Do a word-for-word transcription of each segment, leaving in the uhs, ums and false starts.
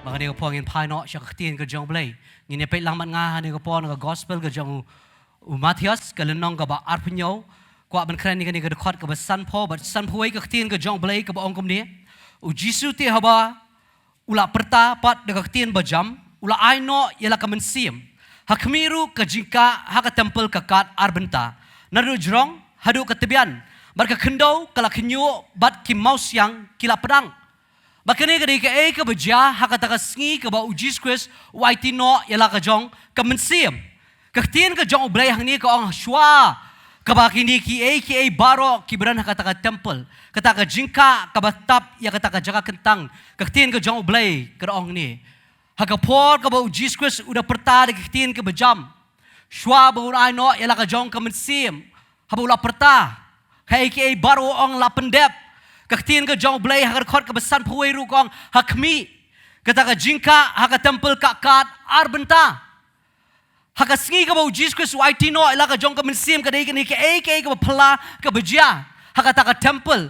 Ba kane ka por ngin phai noh sha ka ktien ka jong U Blei. Ngin ïa peit lang bad nga ha kane ka por na ka gospel ka jong u, u Mathaios, ka lynnong kaba arphew hynñiew. Kwah ban kren ïa kane ka dkhot kaba sanphew bad sanphew wei, ka ktien ka jong U Blei kaba ong kumne. U Jisu te haba u la pyrta pat da ka ktien bajam, u la ai noh ïa la ka mynsiem. Ha khmih ruh ka jingkah ha ka templ ka kad ar bynta, naduh jrong haduh ka tbian. Bad ka khyndew ka la khñiuh bad ki mawsiang ki la pdang. Bad kane ka dei kaei kaba jia ha kata ka sngi kaba u Jisu Khrist u aiti noh ïa la ka jong ka mynsiem. Ka ktien ka jong U Blei hangne ka ong, shuwa kaba kine kiei kiei baroh kiba don ha kata ka templ, kata ka jingkah kaba tap ïa kata ka jaka kyntang, ka ktien ka jong U Blei ka da ong hangne, ha ka por kaba u Jisu Khrist u da pyrta da ka ktien kaba jam, shuwa ba u ai noh ïa la ka jong ka mynsiem, haba u la pyrta, kaei kaei baroh u ong la pyndep. Ka ktien ka jong U Blei ha ka dkhot kaba sanphew wei ruh ka ong, ha khmih, kata ka jingkah ha ka templ ka kad ar bynta. Ha ka sngi kaba u Jisu Khrist u aiti noh ïa la ka jong ka mynsiem, ka dei kane kaei kaei kaba phylla kaba jia ha kata ka templ.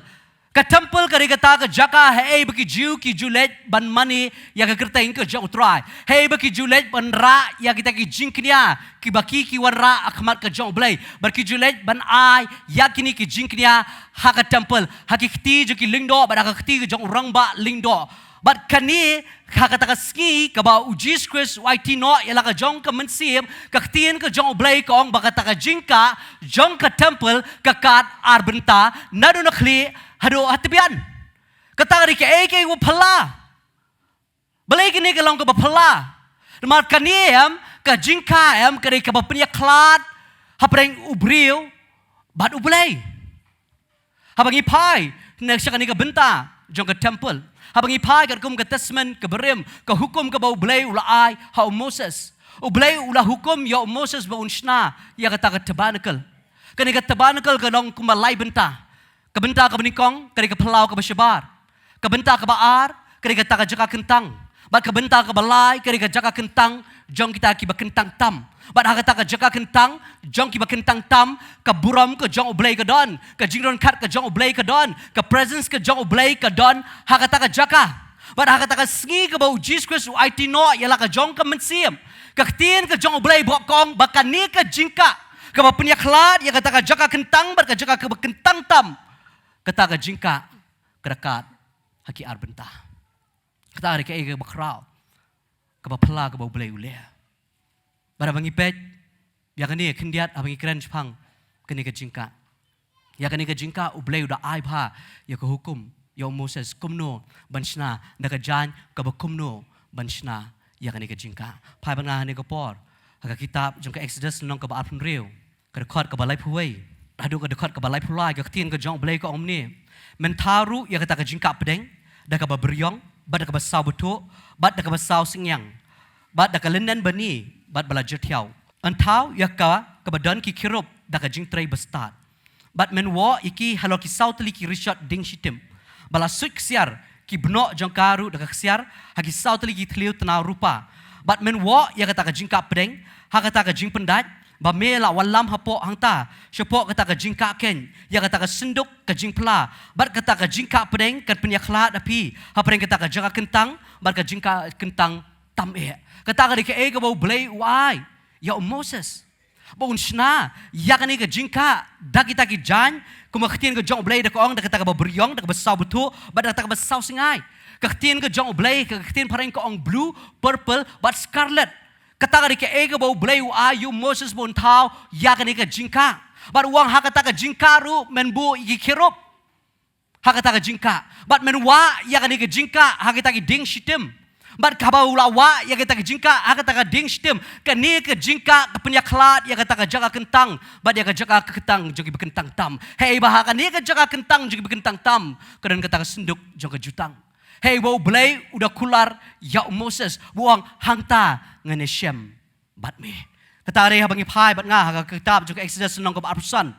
Ka templ ka dei kata ka jaka haei ba ki Jiw ki ju leit ban mane ïa ka kyrteng ka jong U Trai, haei ba ki ju leit ban rah ïa kita ki jingkñia kiba ki ki wanrah ha khmat ka jong U Blei. Bad ki ju leit ban ai ïa kine ki jingkñia ha ka templ, ha ki kti jong ki lyngdoh bad ha ka kti jong u rangbah lyngdoh. Bad kane, ha kata ka sngi kaba u Jisu Khrist u aiti noh ïa la ka jong ka mynsiem, ka ktien ka jong U Blei ka ong ba kata ka jingkah jong ka templ ka kad ar bynta, naduh na khlieh haduh ha tbian. Kata ka dei kaei kaei kaba phylla. Balei kane ka long kaba phylla? Namar kane em, ka jingkah em, ka dei kaba pynïakhlad hapdeng u briew bad U Blei. Haba ngi phai na sha kane ka bynta jong ka templ, haba ngi phai katkum ka Testament kaba rim, ka hukum kaba U Blei u la ai ha u Moses. U Blei u la hukum ïa u Moses ba un shna ïa kata ka tabernacle. Kane ka tabernacle ka long kumba lai bynta. Ka bynta kaba nyngkong ka dei ka phyllaw kaba shabar. Ka bynta kaba ar ka dei kata ka jaka kyntang. Bad ka bynta kaba lai ka dei ka jaka kyntang jong kita kiba kyntang tam. Bad ha kata ka jaka kyntang jong kiba kyntang tam, ka burom ka jong U Blei ka don, ka jingdonkhat ka jong U Blei ka don, ka presence ka jong U Blei ka don ha kata ka jaka. Bad ha kata ka sngi kaba u Jisu Khrist u aiti noh ïa la ka jong ka mynsiem, ka ktien ka jong U Blei ba ka ong ba kane ka jingkah kaba pynïakhlad ïa kata ka jaka kyntang bad ka jaka kaba kyntang tam, kata ka jingkah ka da kad ha ki ar bynta. Kata ka dei kaei kaba khraw, kaba phylla kaba U Blei u leh. Bad haba ngi peit ïa kane khyndiat, haba ngi kren shaphang kane ka jingkah, ïa kane ka jingkah U Blei u da ai bha ïa ka hukum ïa u Moses kumno ban shna, da ka jaiñ kaba kumno ban shna ïa kane ka jingkah. Phai bad nga ha kane ka por ha ka kitab jong ka Exodus lynnong kaba arphew hynriew, ka dkhot kaba laiphew wei haduh ka dkhot kaba laiphew lai, ka ktien ka jong U Blei ka ong kumne: Men thaw ruh ïa kata ka jingkah pdeng da kaba briew, bad da kaba saw bthuh, bad da kaba saw synñiang, bad da ka linen bani, bad ba la jyrthiaw. Yn thaw ïa ka kaba don ki kherub da ka jingtrei bastad. Bad men woh ïa ki halor ki saw tylli ki rishot dieng shitim, ba la suit ksiar, ki bnoh jong ka ruh da ka ksiar, ha ki saw tylli ki thliew tnaw rupa. Bad men woh ïa kata ka jingkah pdeng ha kata ka jingpyndait ba me la wallam hapoh hangta, shapoh kata ka jingkah keiñ, ïa kata ka synduk ka jingphla. Bad kata ka jingkah pdeng kan pynïakhlad ha phi hapdeng kata ka jaka kyntang bad ka jingkah kyntang tam eh. Kata ka dei kaei kaba U Blei u ai ïa u Moses, ba un shna ïa kane ka jingkah da kita ki jaiñ, kum ka ktien ka jong U Blei da ka ong, da kata kaba briew, da kaba saw bthuh, bad da kata kaba saw synñiang. Ka ktien ka jong U Blei, ka ktien phareng ka ong blue, purple, bad scarlet. Kata ka dei kaei kaba U Blei u ai ïa u Moses ba un thaw ïa kane ka jingkah. Bad u ong ha kata ka jingkah ruh men buh ïa ki kherub ha kata ka jingkah. Bad men wah ïa kane ka jingkah ha kita ki dieng shitim. Bad haba u la wah ïa kata ka jingkah ha kata ka dieng shitim, kane ka jingkah ka pynïakhlad ïa kata ka jaka kyntang bad ïa ka jaka kyntang jong kiba kyntang tam. Hei ba ha kane ka jaka kyntang jong kiba kyntang tam ka don kata ka synduk jong ka jutang, hei ba U Blei u da kular ïa u Moses, ba u ong, hangta ngan ïashem bad me. Kata ka dei haba ngi phai bad nga ha ka kitab jong ka Exodus lynnong kaba arphew san,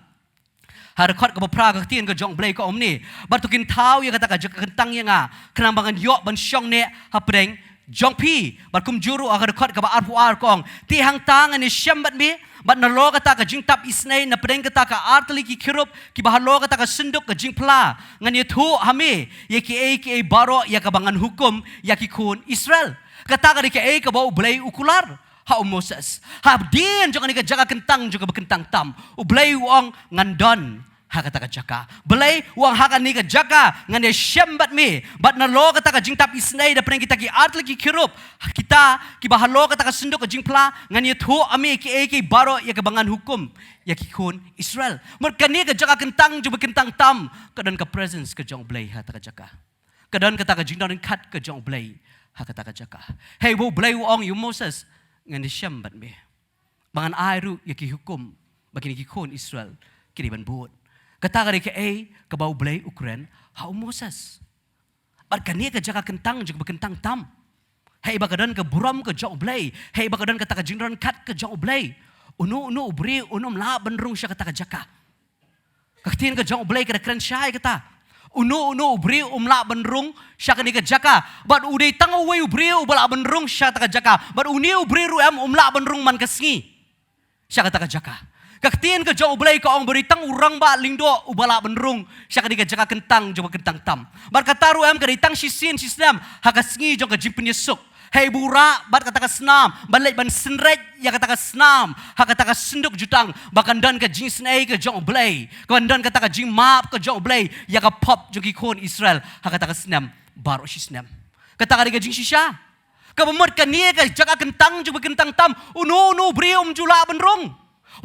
ha ka dkhot kaba phra, ka ktien ka jong U Blei ka ong kumne: Bad to kin thaw ïa kata ka jaka kyntang ïa nga, khnang ba ngan ïoh ban shong neh hapdeng jong phi. Bad kumjuh ruh ha ka dkhot kaba arphew ar ka ong: Te hangta ngan ïashem bad me, Bad nalor kata ka jingtap isynei, napdeng kata ka artylli ki kherub kiba halor kata ka synduk ka jingphla, ngan ïathuh ha me ïa kiei kiei baroh ïa kaba ngan hukum ïa ki khun Israel. Kata ka dei kaei kaba U Blei u kular ha u Moses. Hadien jong kane ka jaka kyntang jong kaba kyntang tam, U Blei u ong, ngan don ha kata ka jaka. Balei? U ong, ha kane ka jaka ngan ïashem bad me. Bad nalor kata ka jingtap isynei, napdeng kita ki artylli ki kherub, kita kiba halor kata ka synduk ka jingphla, ngan ïathuh ha me kiei kiei baroh ïa kaba ngan hukum ïa ki khun Israel. Namar kane ka jaka kyntang jong kaba kyntang tam, ka don ka presence ka jong U Blei ha kata ka jaka. Ka don kata ka jingdon ryngkat ka jong U Blei ha kata ka jaka. Hynrei U Blei u ong ïa u Moses, ngan ïashem bad me. Ba ngan ai ruh ïa ki hukum ba kine ki khun Israel ki dei ban bud. Kata ka dei kaei kaba U Blei u kren ha u Moses. Bad kane ka jaka kyntang jong kaba kyntang tam, hynrei ba ka don ka burom ka jong U Blei, hynrei ba ka don kata ka jingdon ryngkat ka jong U Blei, uno uno u briew um lah ban rung sha kata ka jaka. Ka ktien ka jong U Blei ka da kren shai kata. Uno uno u briew um lah ban rung sha kane ka jaka. Bad u dei tang uwei u briew uba lah ban rung sha kata ka jaka. Bad une u briew ruh em um lah ban rung man ka sngi sha kata ka jaka. Ka ktien ka jong U Blei ka ong ba dei tang u rangbah lyngdoh uba lah ban rung sha kane ka jaka kyntang jong kaba kyntang tam. Bad kata ruh em ka dei tang shisien shisnem ha ka sngi jong ka jingpynïasuk. Hynrei ba u rah bad kata ka snam, ban leit ban synreit ïa kata ka snam ha kata ka synduk jutang, ba kan don ka jingisynei ka jong U Blei, ka ban don kata ka jingmap ka jong U Blei ïa ka pop jong ki khun Israel ha kata ka snem baroh shisnem. Kata ka dei ka jingshisha. Kaba mut kane ka jaka kyntang jong kaba kyntang tam, uno uno u briew um ju lah ban rung.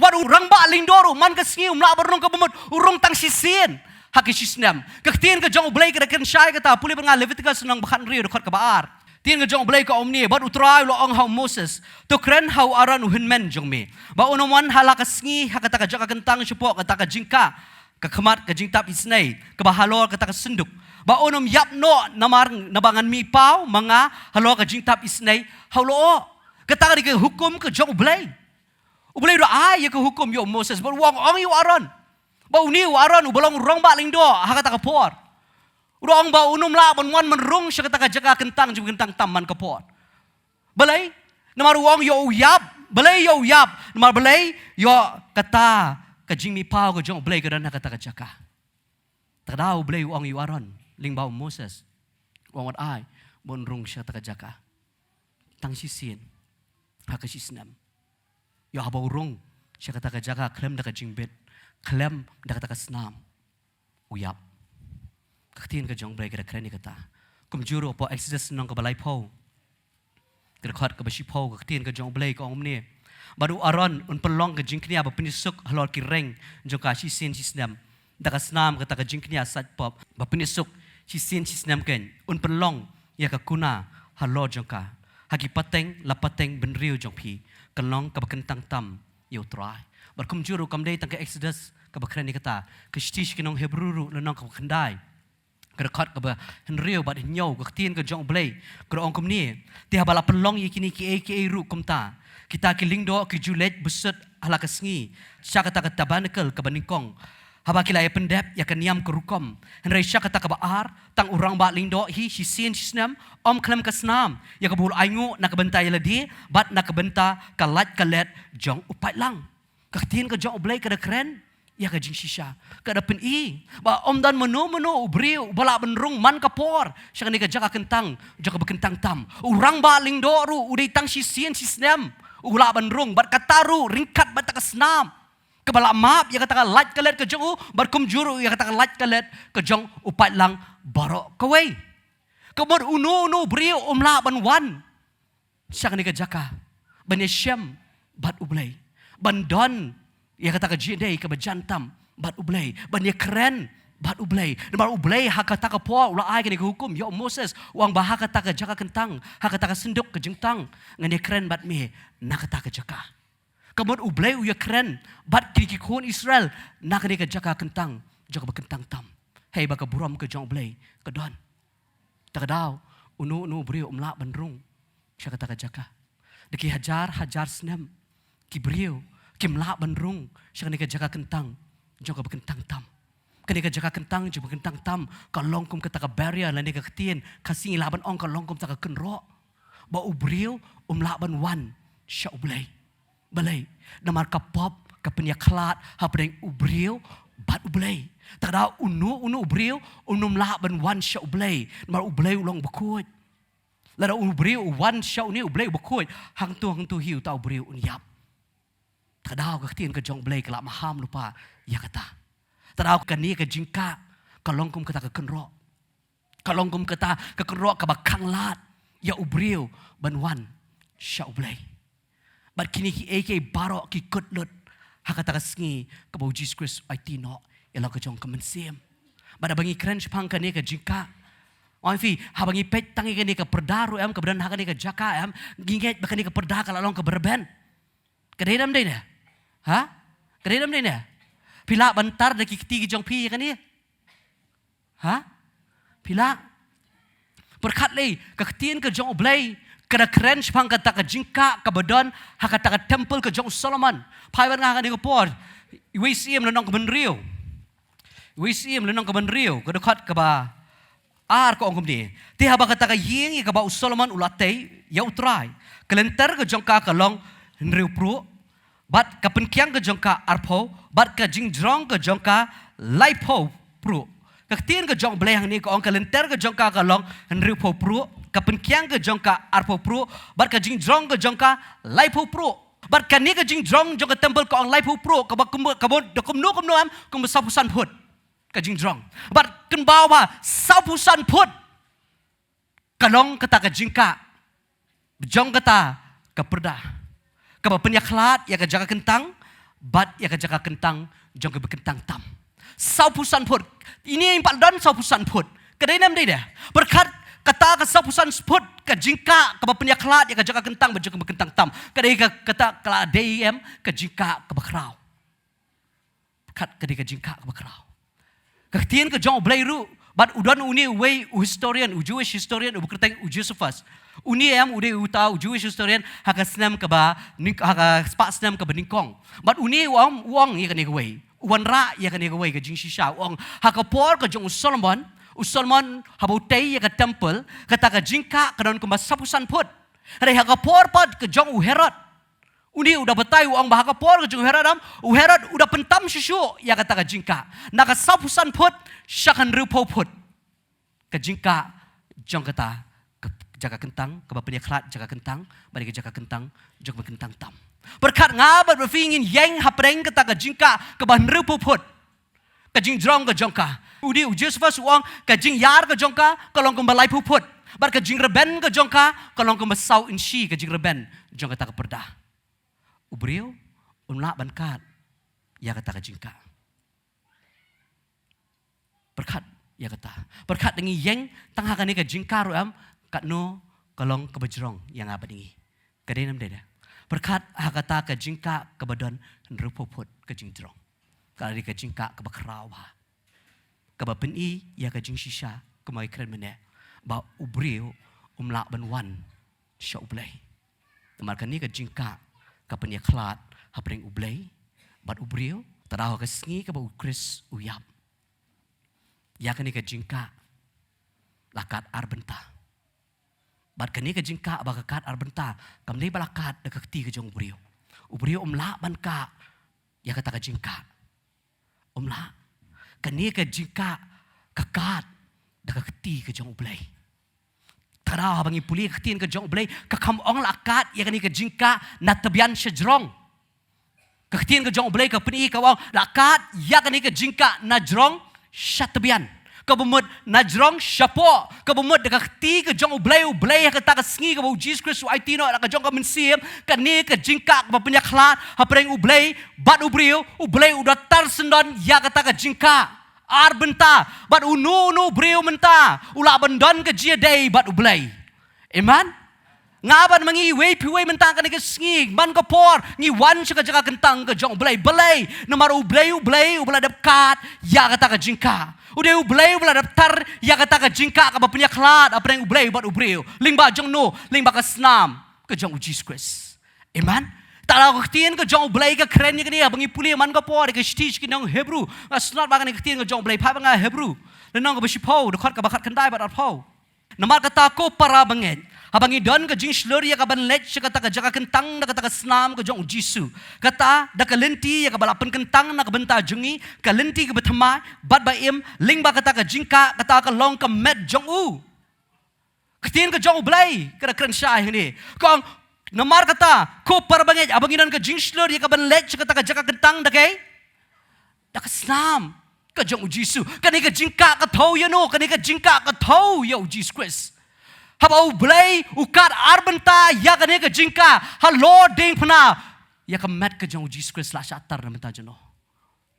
Wat u rangbah lyngdoh ruh man ka sngi um lah ban rung, kaba mut u rung tang shisien ha ki shisnem. Ka ktien ka jong U Blei ka da kren shai kata, pule bad nga Leviticus lynnong ba khathynriew, dkhot kaba ar. Ktien ka jong U Blei ka ong kumne, bad U Trai u la ong ha u Moses, to kren ha u Aaron u hynmen jong me, ba un ym wan ha la ka sngi ha kata ka jaka kyntang shapoh kata ka jingkah, ka khmat ka jingtap isynei kaba halor kata ka synduk, ba un ym ïap noh namar naba ngan mih paw ma nga halor ka jingtap isynei ha u lyoh. Kata ka dei ka hukum ka jong U Blei. U Blei u da ai ïa ka hukum ïa u Moses, bad u ong, ong ïa u Aaron, ba une u Aaron uba long u rangbah lyngdoh ha kata ka por, u da ong ba un ym lah ban wan ban rung sha kata ka jaka kyntang jong kaba kyntang tam man ka por. Balei? Namar u ong ïoh u ïap. Balei ïoh u ïap? Namar balei? Ïoh kata ka jingmih paw ka jong U Blei ka don ha kata ka jaka. Te da U Blei u ong ïa u Aaron lyngba u Moses, u ong wat ai ba un rung sha kata ka jaka tang shisien ha ka shisnem. Ïoh haba u rung sha kata ka jaka khlem da ka jingbit, khlem da kata ka snam, u ïap. Ka ktien ka jong U Blei ka da kren ïa kata. Kumjuh ruh hapoh Exodus lynnong kaba laiphew, ka dkhot kaba shiphew, ka ktien ka jong U Blei ka ong kumne, bad u Aaron un pynlong ka jingkñia ba pynïasuk halor ki reng jong ka shisien shisnem da ka snam kata ka jingkñia sait pop ba pynïasuk shisien shisnem, keiñ un pynlong ïa ka kuna halor jong ka ha ki pateng la pateng bynriew jong phi, kan long kaba kyntang tam ïa U Trai. Bad kumjuh ruh kam dei tang ka Exodus kaba kren ïa kata, ka shithi sha ki nong Hebru ruh lynnong kaba khyndai, ka dkhot kaba hynriew bad hynñiew, ka ktien ka jong U Blei ka da ong kumne, te haba la pynlong ïa kine kiei kiei ruh kumta, kita ki lyngdoh ki ju leit bsut ha la ka sngi sha kata ka tabernakl kaba nyngkong, haba ki la ïa pyndep ïa ka niam ka rukom. Hynrei sha kata kaba ar, tang u rangbah lyngdoh hi shisien shisnem, ym khlem ka snam, ïa kaba u la ainguh na ka bynta ïa lade bad na ka bynta ka lait ka let jong u paidlang. Ka ktien ka jong U Blei ka da kren ïa ka jingshisha, ka da pyni ba ym don mano mano u briew uba lah ban rung man ka por sha kane ka jaka kyntang jong kaba kyntang tam. U rangbah lyngdoh ruh u dei tang shisien shisnem u lah ban rung, bad kata ruh ryngkat bad kata ka snam kaba la map ïa kata ka lait ka let ka jong u, bad kumjuh ruh ïa kata ka lait ka let ka jong u paidlang baroh kawei. Kaba mut uno uno u briew um lah ban wan sha kane ka jaka ban ïashem bad U Blei, ban don ïa kata ka jingïadei kaba jan tam bad U Blei, ban ïakren bad U Blei. Namar U Blei ha kata ka por u la ai kane ka hukum ïa u Moses, u ong ba ha kata ka jaka kyntang, ha kata ka synduk ka jingtang, ngan ïakren bad me na kata ka jaka. Kaba mut U Blei u ïakren bad kine ki khun Israel na kane ka jaka kyntang jong kaba kyntang tam, hynrei ba ka burom ka jong U Blei ka don. Te ka daw, uno uno u briew um lah ban rung sha kata ka jaka. Da ki hajar hajar snem ki briew kim lah ban rung sha kane ka jaka kyntang jong kaba kyntang tam. Kane ka jaka kyntang jong kaba kyntang tam ka long kum kata ka barrier, lane ka ktien Khasi ngi lah ban ong ka long kum kata ka kynroh ba u briew um lah ban wan sha U Blei. Balei? Namar ka pop ka pynïakhlad hapdeng u briew bad U Blei. Te ka daw uno uno u briew um lah ban wan sha U Blei, namar U Blei u long bakhuid. Lada u briew u wan sha une U Blei u bakhuid, hangto hangto hi uta u briew un ïap. Te ka daw ka ktien ka jong U Blei ka la maham lypa ïa kata. Te ka daw kane ka jingkah ka long kum kata ka kynroh. Ka long kum kata ka kynroh kaba khanglad ïa u briew ban wan sha U Blei. Bad kine kiei kiei baroh ki kut lut ha kata ka sngi kaba u Jisu Khrist u aiti noh ïa la ka jong ka mynsiem. Bad haba ngi kren shaphang kane ka jingkah, ong phi, haba ngi peit tang ïa kane ka pyrda ruh em, kaba don ha kane ka jaka em, ngi ngeit ba kane ka pyrda ka la long kaba rben. Ka dei ne ym dei ne? Ha? Ka dei ne ym dei ne? Phi lah ban tar da ki kti ki jong phi ïa kane? Ha? Phi lah? Pyrkhat lei, ka ktien ka jong U Blei ka da kren shaphang kata ka jingkah kaba don ha kata ka temple ka jong u Solomon. Phai bad nga ha kane ka por, Iwei Syiem lynnong kaba hynriew. Iwei Syiem lynnong kaba hynriew, ka dkhot kaba ar ka ong kumne: Te haba kata ka ïing ïa kaba u Solomon u la tei ïa U Trai, ka lynter ka jong ka ka long hynriew pruh, bad ka pynkiang ka jong ka arphew, bad ka jingjrong ka jong ka laiphew pruh. Ka ktien ka jong U Blei hangne ka ong ka lynter ka jong ka ka long hynriewphew pruh, ka pynkiang ka jong ka arphew pruh, bad ka jingjrong ka jong ka laiphew pruh. Bad kane ka jingjrong jong ka temple ka ong laiphew pruh, kaba kum, kaba da kumno kumno em, kumba sawphew san phut ka jingjrong. Bad kynmaw ba sawphew san phut ka long kata ka jingkah jong kata ka pyrda kaba pynïakhlad ïa ka jaka kyntang bad ïa ka jaka kyntang jong kiba kyntang tam. Sawphew san phut. Ine i pat don sawphew san phut. Ka dei ne ym dei de? Pyrkhat, kata ka sawphew san phut ka jingkah kaba pynïakhlad ïa ka jaka kyntang bad jong kiba kyntang tam, ka dei ka, kata ka la dei em ka jingkah kaba khraw. Pyrkhat, ka dei ka jingkah kaba khraw. Ka ktien ka jong U Blei ruh, bad u don une uwei u historian, u Jewish historian, uba kyrteng u Josephus. Une em u dei uta u Jewish historian ha ka snem kaba nyng-, ha ka spah snem kaba nyngkong. Bad une u ong, u ong ïa kane kawei, u wanrah ïa kane kawei ka jingshisha, u ong, ha ka por ka jong u Solomon, u Solomon haba u tei ïa ka temple, kata ka jingkah ka don kumba sawphew san phut. Hynrei ha ka por pat ka jong u Herod, une u da batai, u ong ba ha ka por ka jong u Herod em, u Herod u da pyntam shuh shuh ïa kata ka jingkah, na ka sawphew san phut sha ka hynriewphew phut. Ka jingkah jong kata ka jaka kyntang kaba pynïakhlad jaka kyntang bad ka jaka kyntang jong kiba kyntang tam. Pyrkhat, nga bad phi ngin ïeng hapdeng kata ka jingkah kaba hynriewphew phut. Ka jingjrong ka jong ka, u dei u Josephus u ong, ka jingïar ka jong ka ka long kumba laiphew phut, bad ka jingrben ka jong ka ka long kumba saw inshi, ka jingrben jong kata ka pyrda. U briew um lah ban kad ïa kata ka jingkah. Pyrkhat ïa kata. Pyrkhat, da ngi ïeng tang ha kane ka jingkah ruh em, katno ka long kaba jrong ïa nga bad ngi. Ka dei ne ym dei de? Pyrkhat ha kata ka jingkah kaba don hynriewphew phut ka jingjrong. Ka dei ka jingkah kaba khraw bha, kaba pyni ïa ka jingshisha kumba ngi kren mynne, ba u briew um lah ban wan sha U Blei. Namar kane ka jingkah ka pynïakhlad hapdeng U Blei bad u briew. Te daw ha ka sngi kaba u Khrist u ïap, ïa kane ka jingkah la kad ar bynta. Bad kane ka jingkah ba ka kad ar bynta, kam dei ba la kad da ka kti ka jong u briew. U briew um lah ban kah ïa kata ka jingkah. Um lah. Kane ka jingkah ka kad da ka kti ka jong U Blei. Te daw haba ngi pule ka ktien ka jong U Blei, ka kham ong la kad ïa kane ka jingkah na tbian sha jrong. Ka ktien ka jong U Blei ka pyni, ka ong la kad ïa kane ka jingkah na jrong sha tbian, kaba mut na jrong shapoh, kaba mut da ka kti ka jong U Blei, U Blei ha kata ka sngi kaba u Jisu Khrist u aiti noh da ka jong ka mynsiem. Kane ka jingkah kaba pynïakhlad hapdeng U Blei bad u briew, U Blei u da tar syndon ïa kata ka jingkah ar bynta, bad uno uno u briew mynta u lah ban don ka jingïadei bad U Blei. Amen. Nga bad ma ngi, iwei pa iwei mynta kane ka sngi, man ka por, ngi wan sha ka jaka kyntang ka jong U Blei. Balei? Namar U Blei, U Blei uba la dep kad ïa kata ka jingkah. U dei U Blei uba la dep tar ïa kata ka jingkah kaba pynïakhlad hapdeng U Blei bad u briew, lyngba jong no? Lyngba ka snam ka jong u Jisu Khrist. Amen. Te daw ka ktien ka jong U Blei ka kren ïa kane, haba ngi pule man ka por ïa ka shithi sha ki nong Hebru. Nga sngewtynnat ba kane ka ktien ka jong U Blei, phai bad nga Hebru lynnong kaba shiphew, dkhot kaba khatkhyndai bad arphew. Namar kata, ko para bangeit, Haba ngi don ka jingshlur ïa ka ban leit sha kata ka jaka kyntang da kata ka snam ka jong u Jisu. Kata da ka lynti ïa kaba la pynkyntang na ka bynta jong ngi, ka lynti kaba thymmai, bad ba im, lyngba kata ka jingkah, kata ka long ka met jong u. Ka ktien ka jong u Blei, ka da kren shai hangne. Ka ong, namar kata, ko para bangeit, haba ngi don ka jingshlur ïa ka ban leit sha kata ka jaka kyntang da kaei? Da ka snam ka jong u Jisu. Kane ka jingkah ka thew ïa no, kane ka jingkah ka thew ïa u Jisu Khrist. Haba u Blei u kat ar bynta ïa kane ka jingkah, halor diengphna, ïa ka met ka jong u Jisu Khrist la shah tar na bynta jong no,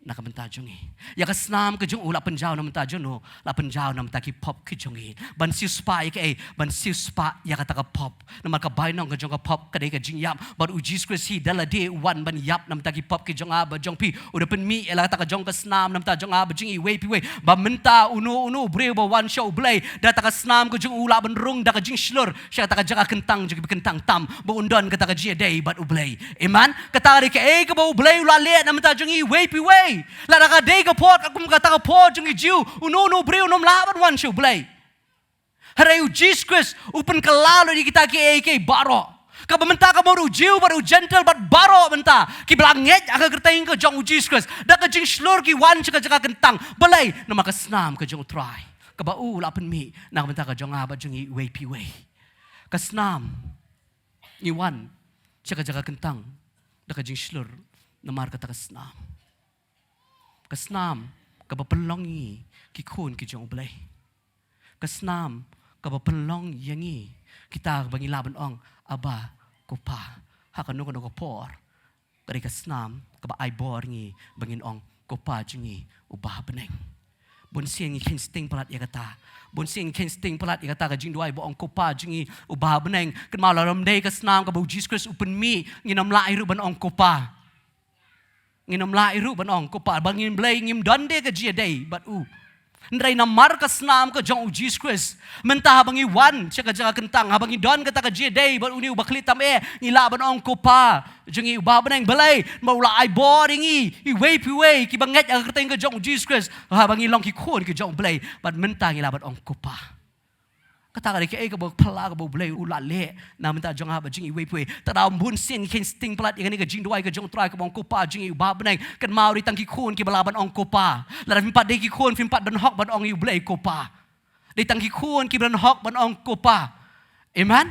na ka bynta jong ngi. Ïa ka snam ka jong u la pynjaw na bynta jong no, la pynjaw na bynta ki pop ki jong ngi. Ban siewspah ïa kaei? Ban siewspah ïa kata ka pop. Namar ka bainong ka jong ka pop ka dei ka jingïap. Bad u Jisu Khrist hi da lade u wan ban ïap na bynta ki pop ki jong nga bad jong phi. U da pynmih ïa la kata ka jong ka snam na bynta jong nga bad jong iwei pa iwei. Ba mynta uno uno u briew ba wan sha u Blei, da kata ka snam ka jong u lah ban rung da ka jingshlur sha kata ka jaka kyntang jong kiba kyntang tam, ba un don kata ka jingïadei bad u Blei. Amen. Kata ka dei kaei kaba u Blei u la leh na bynta jong iwei pa iwei. Lada ka dei ka por, ka kum kata ka por jong ki Jiw, uno uno u briew um lah ban wan sha u Blei. Hynrei u Jisu Khrist u pynkylla lut ïa kita kiei kiei baroh. Kaba mynta ka mut u Jiw bad u Jentil bad baroh mynta kiba la ngeit ha ka kyrteng ka jong u Jisu Khrist, da ka jingshlur ki wan sha ka jaka kyntang. Balei? Namar ka snam ka jong u Trai, kaba u la pynmih na ka bynta ka jong nga bad jong iwei pa iwei. Ka snam, ngi wan sha ka jaka kyntang da ka jingshlur namar kata ka snam. Ka snam kaba pynlong ïa ngi ki khun ki jong u Blei. Ka snam kaba pynlong ïa ngi kita ba ngi lah ban ong, Abba, ko Pa. Ha kano kano ka por, ka dei ka snam kaba ai bor ïa ngi ba ngin ong, Ko Pa jong ngi uba ha bneng. Bun sien ngi kheiñ sting palat ïa kata. Bun sien ngi kheiñ sting palat ïa kata ka jingduwai ba ong, Ko Pa jong ngi uba ha bneng. Kynmaw, lada ym dei ka snam kaba u Jisu Khrist u pynmih, ngin ym lah ruh ban ong, Ko Pa. Ngin ym lah ruh ban ong, Ko Pa, ba ngim, Blei, ngim don de ka jingïadei bad u. Hynrei namar ka snam ka jong u Jisu Khrist, mynta haba ngi wan sha ka jaka kyntang, haba ngi don kata ka jingïadei bad une uba khlieh tam eh, ngi lah ban ong, Ko Pa jong ngi uba ha bneng. Balei? Namar u la ai bor ïa ngi iwei pa iwei kiba ngeit ha ka kyrteng ka jong u Jisu Khrist, haba ngi long ki khun ki jong u Blei, bad mynta ngi lah ban ong, Ko Pa. Kata ka dei kaei kaba phylla kaba u Blei u la leh na bynta jong nga bad jong iwei pa iwei. Te da bun sien ngi kheiñ sting palat ïa kane ka jingduwai ka jong u Trai kaba ong, Ko Pa jong ngi uba ha bneng. Kynmaw, dei tang ki khun kiba lah ban ong, Ko Pa. Lada phim pat dei ki khun, phim pat don hok ban ong ïa u Blei, Ko Pa. Dei tang ki khun kiba don hok ban ong, Ko Pa. Amen.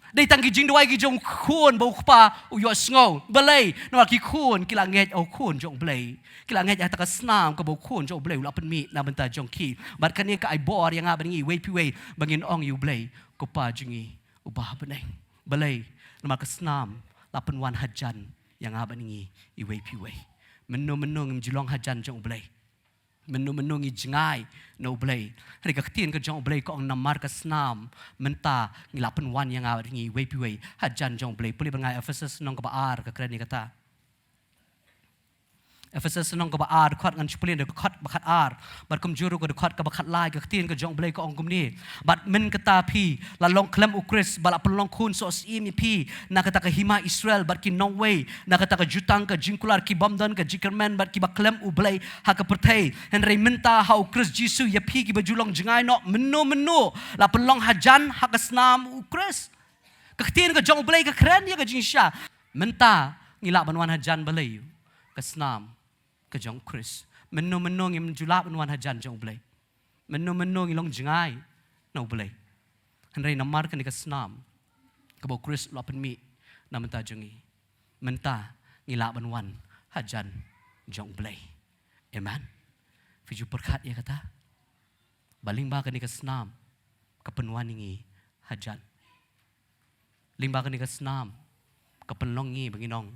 Dei tang ki jingduwai ki jong u khun ba u kpa u ïohsngew. Balei? Namar ki khun ki la ngeit ha u Khun jong u Blei. Ki la ngeit ha kata ka snam kaba u Khun jong u Blei u la pynmih na bynta jong ki. Bad kane ka ai bor ïa nga bad ngi iwei pa iwei ba ngin ong ïa u Blei, Ko Pa jong ngi uba ha bneng. Balei? Namar ka snam la pynwan hajan ïa nga bad ngi iwei pa iwei. Mynno mynno ngim ju long hajan jong u Blei. Mynno mynno ngi jngai na u Blei. Hynrei ka ktien ka jong u Blei ka ong, namar ka snam mynta ngi la pynwan ïa nga bad ngi iwei pa iwei hajan jong u Blei. Pule bad nga Ephesus lynnong kaba ar, ka kren ïa kata. Ephesus lynnong kaba ar, dkhot, ngan shu pule na dkhot ba khatar bad kumjuh ruh ka dkhot kaba khatlai. Ka ktien ka jong u Blei ka ong kumne: Bad mynta phi la long khlem u Khrist, ba la pynlong khun soh syiem ïa phi na kata ka hima Israel, bad ki nongwei na kata ka jutang ka jingkular, ki bym don ka jingkyrmen bad kiba khlem u Blei ha ka pyrthei. Hynrei mynta ha u Khrist Jisu ïa phi kiba ju long jngai noh mynno mynno la pynlong hajan ha ka snam u Khrist. Ka ktien ka jong u Blei ka kren ïa ka jingshisha. Mynta ngi lah ban wan hajan, balei? Ka snam ka jong u Khrist. Mynno mynno ngim ju lah ban wan hajan jong u Blei. Mynno mynno ngi long jngai na u Blei. Hynrei namar kane ka snam kaba u Khrist u la pynmih na bynta jong ngi, mynta ngi lah ban wan hajan jong u Blei. Amen. Phi ju pyrkhat ïa kata? Ba lyngba kane ka snam ka pynwan ïa ngi hajan. Lyngba kane ka snam ka pynlong ngi ba ngin ong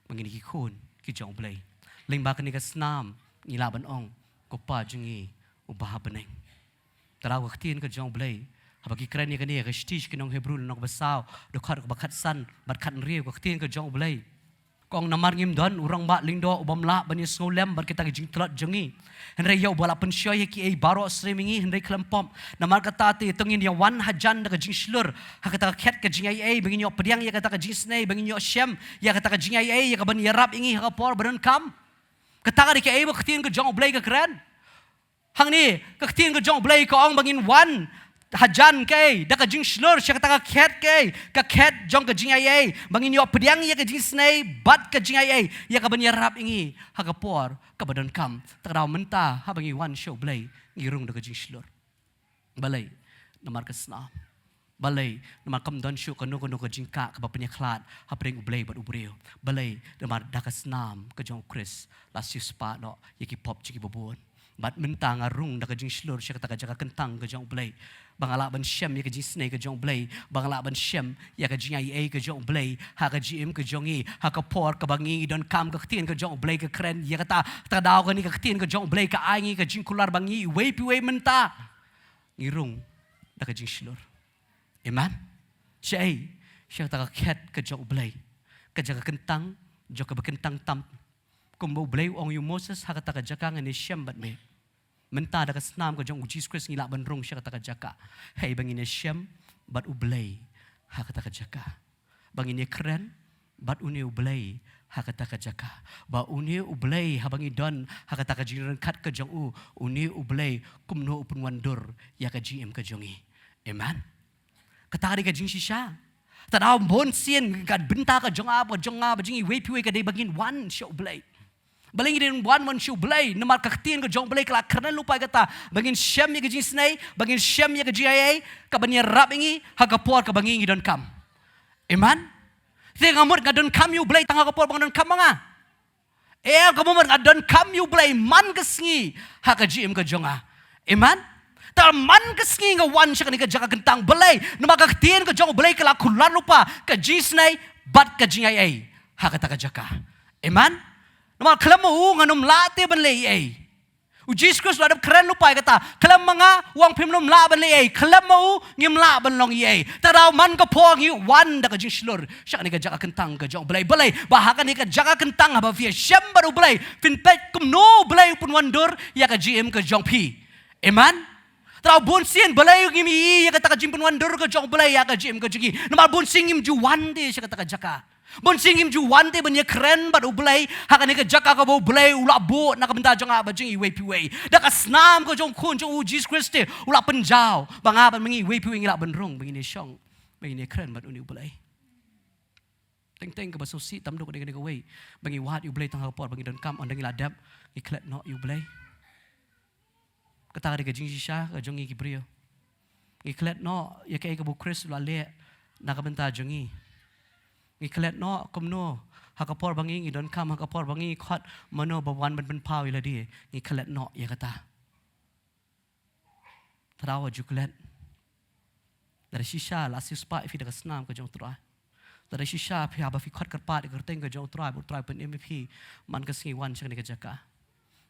ba ngi ki khun ki jong u Blei. Lyngba kane ka snam ngi lah ban ong, Ko Pa jong ngi uba ha bneng. Te da ka ktien ka jong u Blei, haba ki kren ïa kane, ka shithi sha ki nong Hebru lynnong kaba saw, dkhot kaba khatsan bad khathynriew, ka ktien ka jong u Blei ka ong, namar ngim don u rangbah lyngdoh u bym lah ban ïasngewlem bad kita ki jingtlot jong ngi. Hynrei ïa uba la pynshoi ïa kiei baroh syriem ïa ngi, hynrei khlem pop. Namar kata te to ngin ïa wan hajan da ka jingshlur ha kata ka khet ka jingaiei, ba ngin ïoh pdiang ïa kata ka jingisynei, ba ngin ïoh shem ïa kata ka jingaiei, ïa ka ban ïarap ïa ngi ha ka por ba donkam. Kata ka dei kaei ba ka ktien ka jong u Blei ka kren. Hangne ka ktien ka jong u Blei ka ong ba ngin wan hajan kaei, da ka jingshlur sha kata ka khet kaei, ka khet jong ka jingaiei, ba ngin ïoh pdiang ïa ka jingisynei bad ka jingaiei, ïa kaban ïarap ïa ngi ha ka por kaba donkam. Te ka daw mynta haba ngi wan sha U Blei, ngi rung da ka jingshlur. Balei? Namar ka snam. Balei? Namar kam don shuh kano kano ka jingkah kaba pynïakhlad hapdeng U Blei bad u briew. Balei? Namar da ka snam ka jong U Khrist la siewspah noh ïa ki pop jong kiba bun. Bad mynta nga rung da ka jingshlur sha kata ka jaka kyntang ka jong U Blei. Ba nga lah ban shem ïa ka jingisynei ka jong U Blei. Ba nga lah ban shem ïa ka jingaiei ka jong U Blei ha ka jingim ka jong ngi, ha ka por kaba ngi donkam. Ka ktien ka jong U Blei ka kren ïa kata. Te ka daw kane ka ktien ka jong U Blei ka ai ngi ka jingkular ba ngi iwei pa iwei mynta ngi rung da ka jingshlur. Amen. Shaei? Sha kata ka khet ka jong U Blei, ka jaka kyntang jong kaba kyntang tam. Kumba U Blei u ong ïa u Moses, ha kata ka jaka ngan ïashem bad me. Mynta da ka snam ka jong U Jisu Khrist ngi lah ban rung sha kata ka jaka. Hei, ba ngin ïashem bad U Blei ha kata ka jaka. Ba ngin ïakren bad une U Blei ha kata ka jaka. Ba une U Blei, haba ngi don ha kata ka jingryngkat ka jong u, une U Blei kumno u pynwandur ïa ka jingim ka jong ngi. Amen. Kata ka dei ka jingshisha. Te ka daw bunsien ka bynta ka jong nga, ka jong nga, ka jong iwei pa iwei ka dei ba ngin wan sha U Blei. Balei ngi dei ban wan, wan sha U Blei? Namar ka ktien ka jong U Blei ka la kren lypa ïa kata ba ngin shem ïa ka jingisynei, ba ngin shem ïa ka jingaiei, kaban ïarap ïa ngi ha ka por kaba ngi, ngi donkam. Amen. Te nga mut nga donkam ïa U Blei tang ha ka por ba nga donkam ma nga? Em, ka mut nga donkam ïa U Blei man ka sngi ha ka jingim ka jong nga. Amen. Te man ka sngi nga wan sha kane ka jaka kyntang. Balei? Namar ka ktien ka jong U Blei ka la kular lypa ka jingisynei bad ka jingaiei ha kata ka jaka. Amen. Namar khlem ma u ngan ym lah te ban leh ei ei. U Jisu Khrist u la dep kren lypa ïa kata. Khlem ma nga, u ong phim nym lah ban leh ei ei. Khlem ma u ngim lah ban long ei ei. Te ka daw man ka por ngi wan da ka jingshlur sha kane ka jaka kyntang ka jong U Blei. Balei? Ba ha kane ka jaka kyntang haba phi ïashem bad U Blei, phin peit kumno U Blei u pynwandur ïa ka jingim ka jong phi. Amen. Te ka daw bunsien balei ngim ïohi ïa kata ka jingpynwandur ka jong U Blei ïa ka jingim ka jong ngi? Namar bunsien ngim ju wan te sha kata ka jaka. Bunsien ngim ju wan te ban ïakren bad U Blei ha kane ka jaka kaba U Blei u la buh na ka bynta jong nga bad jong iwei pa iwei. Da ka snam ka jong u Khun jong u Jisu Khrist te u la pynjaw ba nga bad ma ngi iwei pa iwei ngi lah ban rung, ba ngin ïashong, ba ngin ïakren bad une U Blei. Teng teng kaba sngewsih tam duk dei kane kawei, ba ngi wad ïa U Blei tang ha ka por ba ngi donkam, ynda ngi la dep ngi klet noh ïa U Blei. Kata ka dei ka jingshisha ka jong ngi ki briew. Ngi klet noh ïa kaei kaba U Khrist u la leh na ka bynta jong ngi. Ngi klet noh kumno ha ka por ba ngi, ngi donkam, ha ka por ba ngi khot mano ba wan ban pynpaw ïa lade, ngi klet noh ïa kata. Te ka daw ju klet. Lada shisha la siewspah ïa phi da ka snam ka jong U Trai. Lada shisha phi, haba phi khot kyrpad ïa ka kyrteng ka jong U Trai, ba U Trai u pynim ïa phi, man ka sngi wan sha kane ka jaka.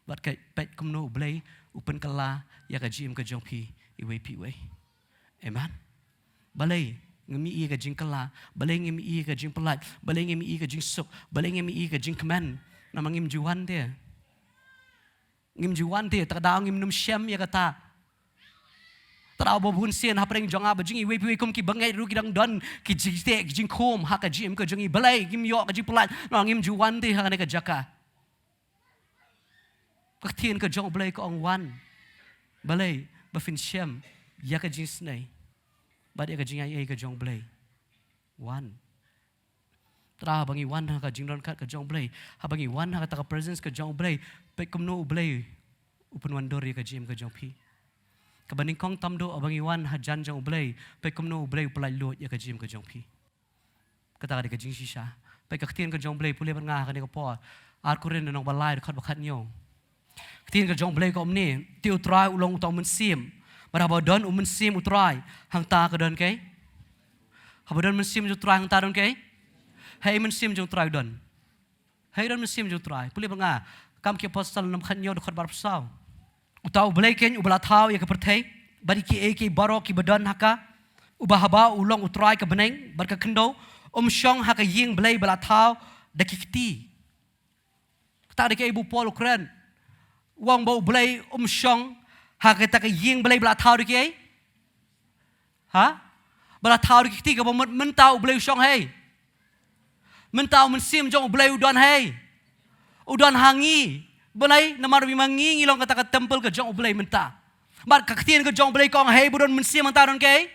Bad ka peit kumno U Blei u pynkylla ïa ka jingim ka jong phi iwei pa iwei. Amen. Balei ngim ïohi ïa ka jingkylla? Balei ngim ïohi ïa ka jingpyllait? Balei ngim ïohi ïa ka jingsuk? Balei ngim ïohi ïa ka jingkmen? Namar ngim ju wan te. Ngim ju wan te, te ka daw ngim nym shem ïa kata. Te ka daw ba bunsien hapdeng jong nga bad jong iwei pa iwei kum ki bangeit ruh ki dang don ki jingteh, ki jingkhum ha ka jingim ka jong ngi. Balei ngim ïoh ka jingpyllait? Namar ngim ju wan te ha kane ka jaka. Ka ktien ka jong U Blei ka ong wan. Balei? Ba phin shem ïa ka jingisynei bad ïa ka jingaiei ka jong U Blei. Wan. Te ka daw haba ngi wan ha ka jingdonkam ka jong U Blei, haba ngi wan ha kata ka presence ka jong U Blei, peit kumno U Blei u pynwandur ïa ka jingim ka jong phi. Kaba nyngkong tam duk, haba ngi wan hajan jong U Blei, peit kumno U Blei u pyllait luid ïa ka jingim ka jong phi. Kata ka dei ka jingshisha. Peit ka ktien ka jong U Blei, pule bad nga ha kane ka por. Ar Korinth lynnong ba lai, dkhot ba khathynñiew. Ka ktien ka jong U Blei ka ong kumne: Te U Trai u long uta u mynsiem. Bad haba don u mynsiem U Trai, hangta ka don kaei? Haba don mynsiem jong U Trai, hangta don kaei? Haei mynsiem jong U Trai u don? Haei don mynsiem jong U Trai? Pule bad nga Kam ki Apostol lynnong khathynñiew, dkhot ba arphew saw. Uta U Blei keiñ uba la thaw ïa ka pyrthei bad ïa kiei kiei baroh kiba don ha ka, uba haba u long U Trai ka bneng bad ka khyndew, um shong ha ka ïing blei ba la thaw da ki kti. Kata dei kaei ba u Paul u kren? U ong ba U Blei um shong ha kata ka ïing blei ba la thaw da kiei? Ha? Ba la thaw da ki kti, kaba mut mynta U Blei u shong haei? Mynta u Mynsiem jong U Blei u don haei? U don ha ngi. Balei? Namar ba ma ngi ngi long kata ka temple ka jong U Blei mynta. Bad ka ktien ka jong U Blei ka ong, hei ba don mynsiem hangta don kaei?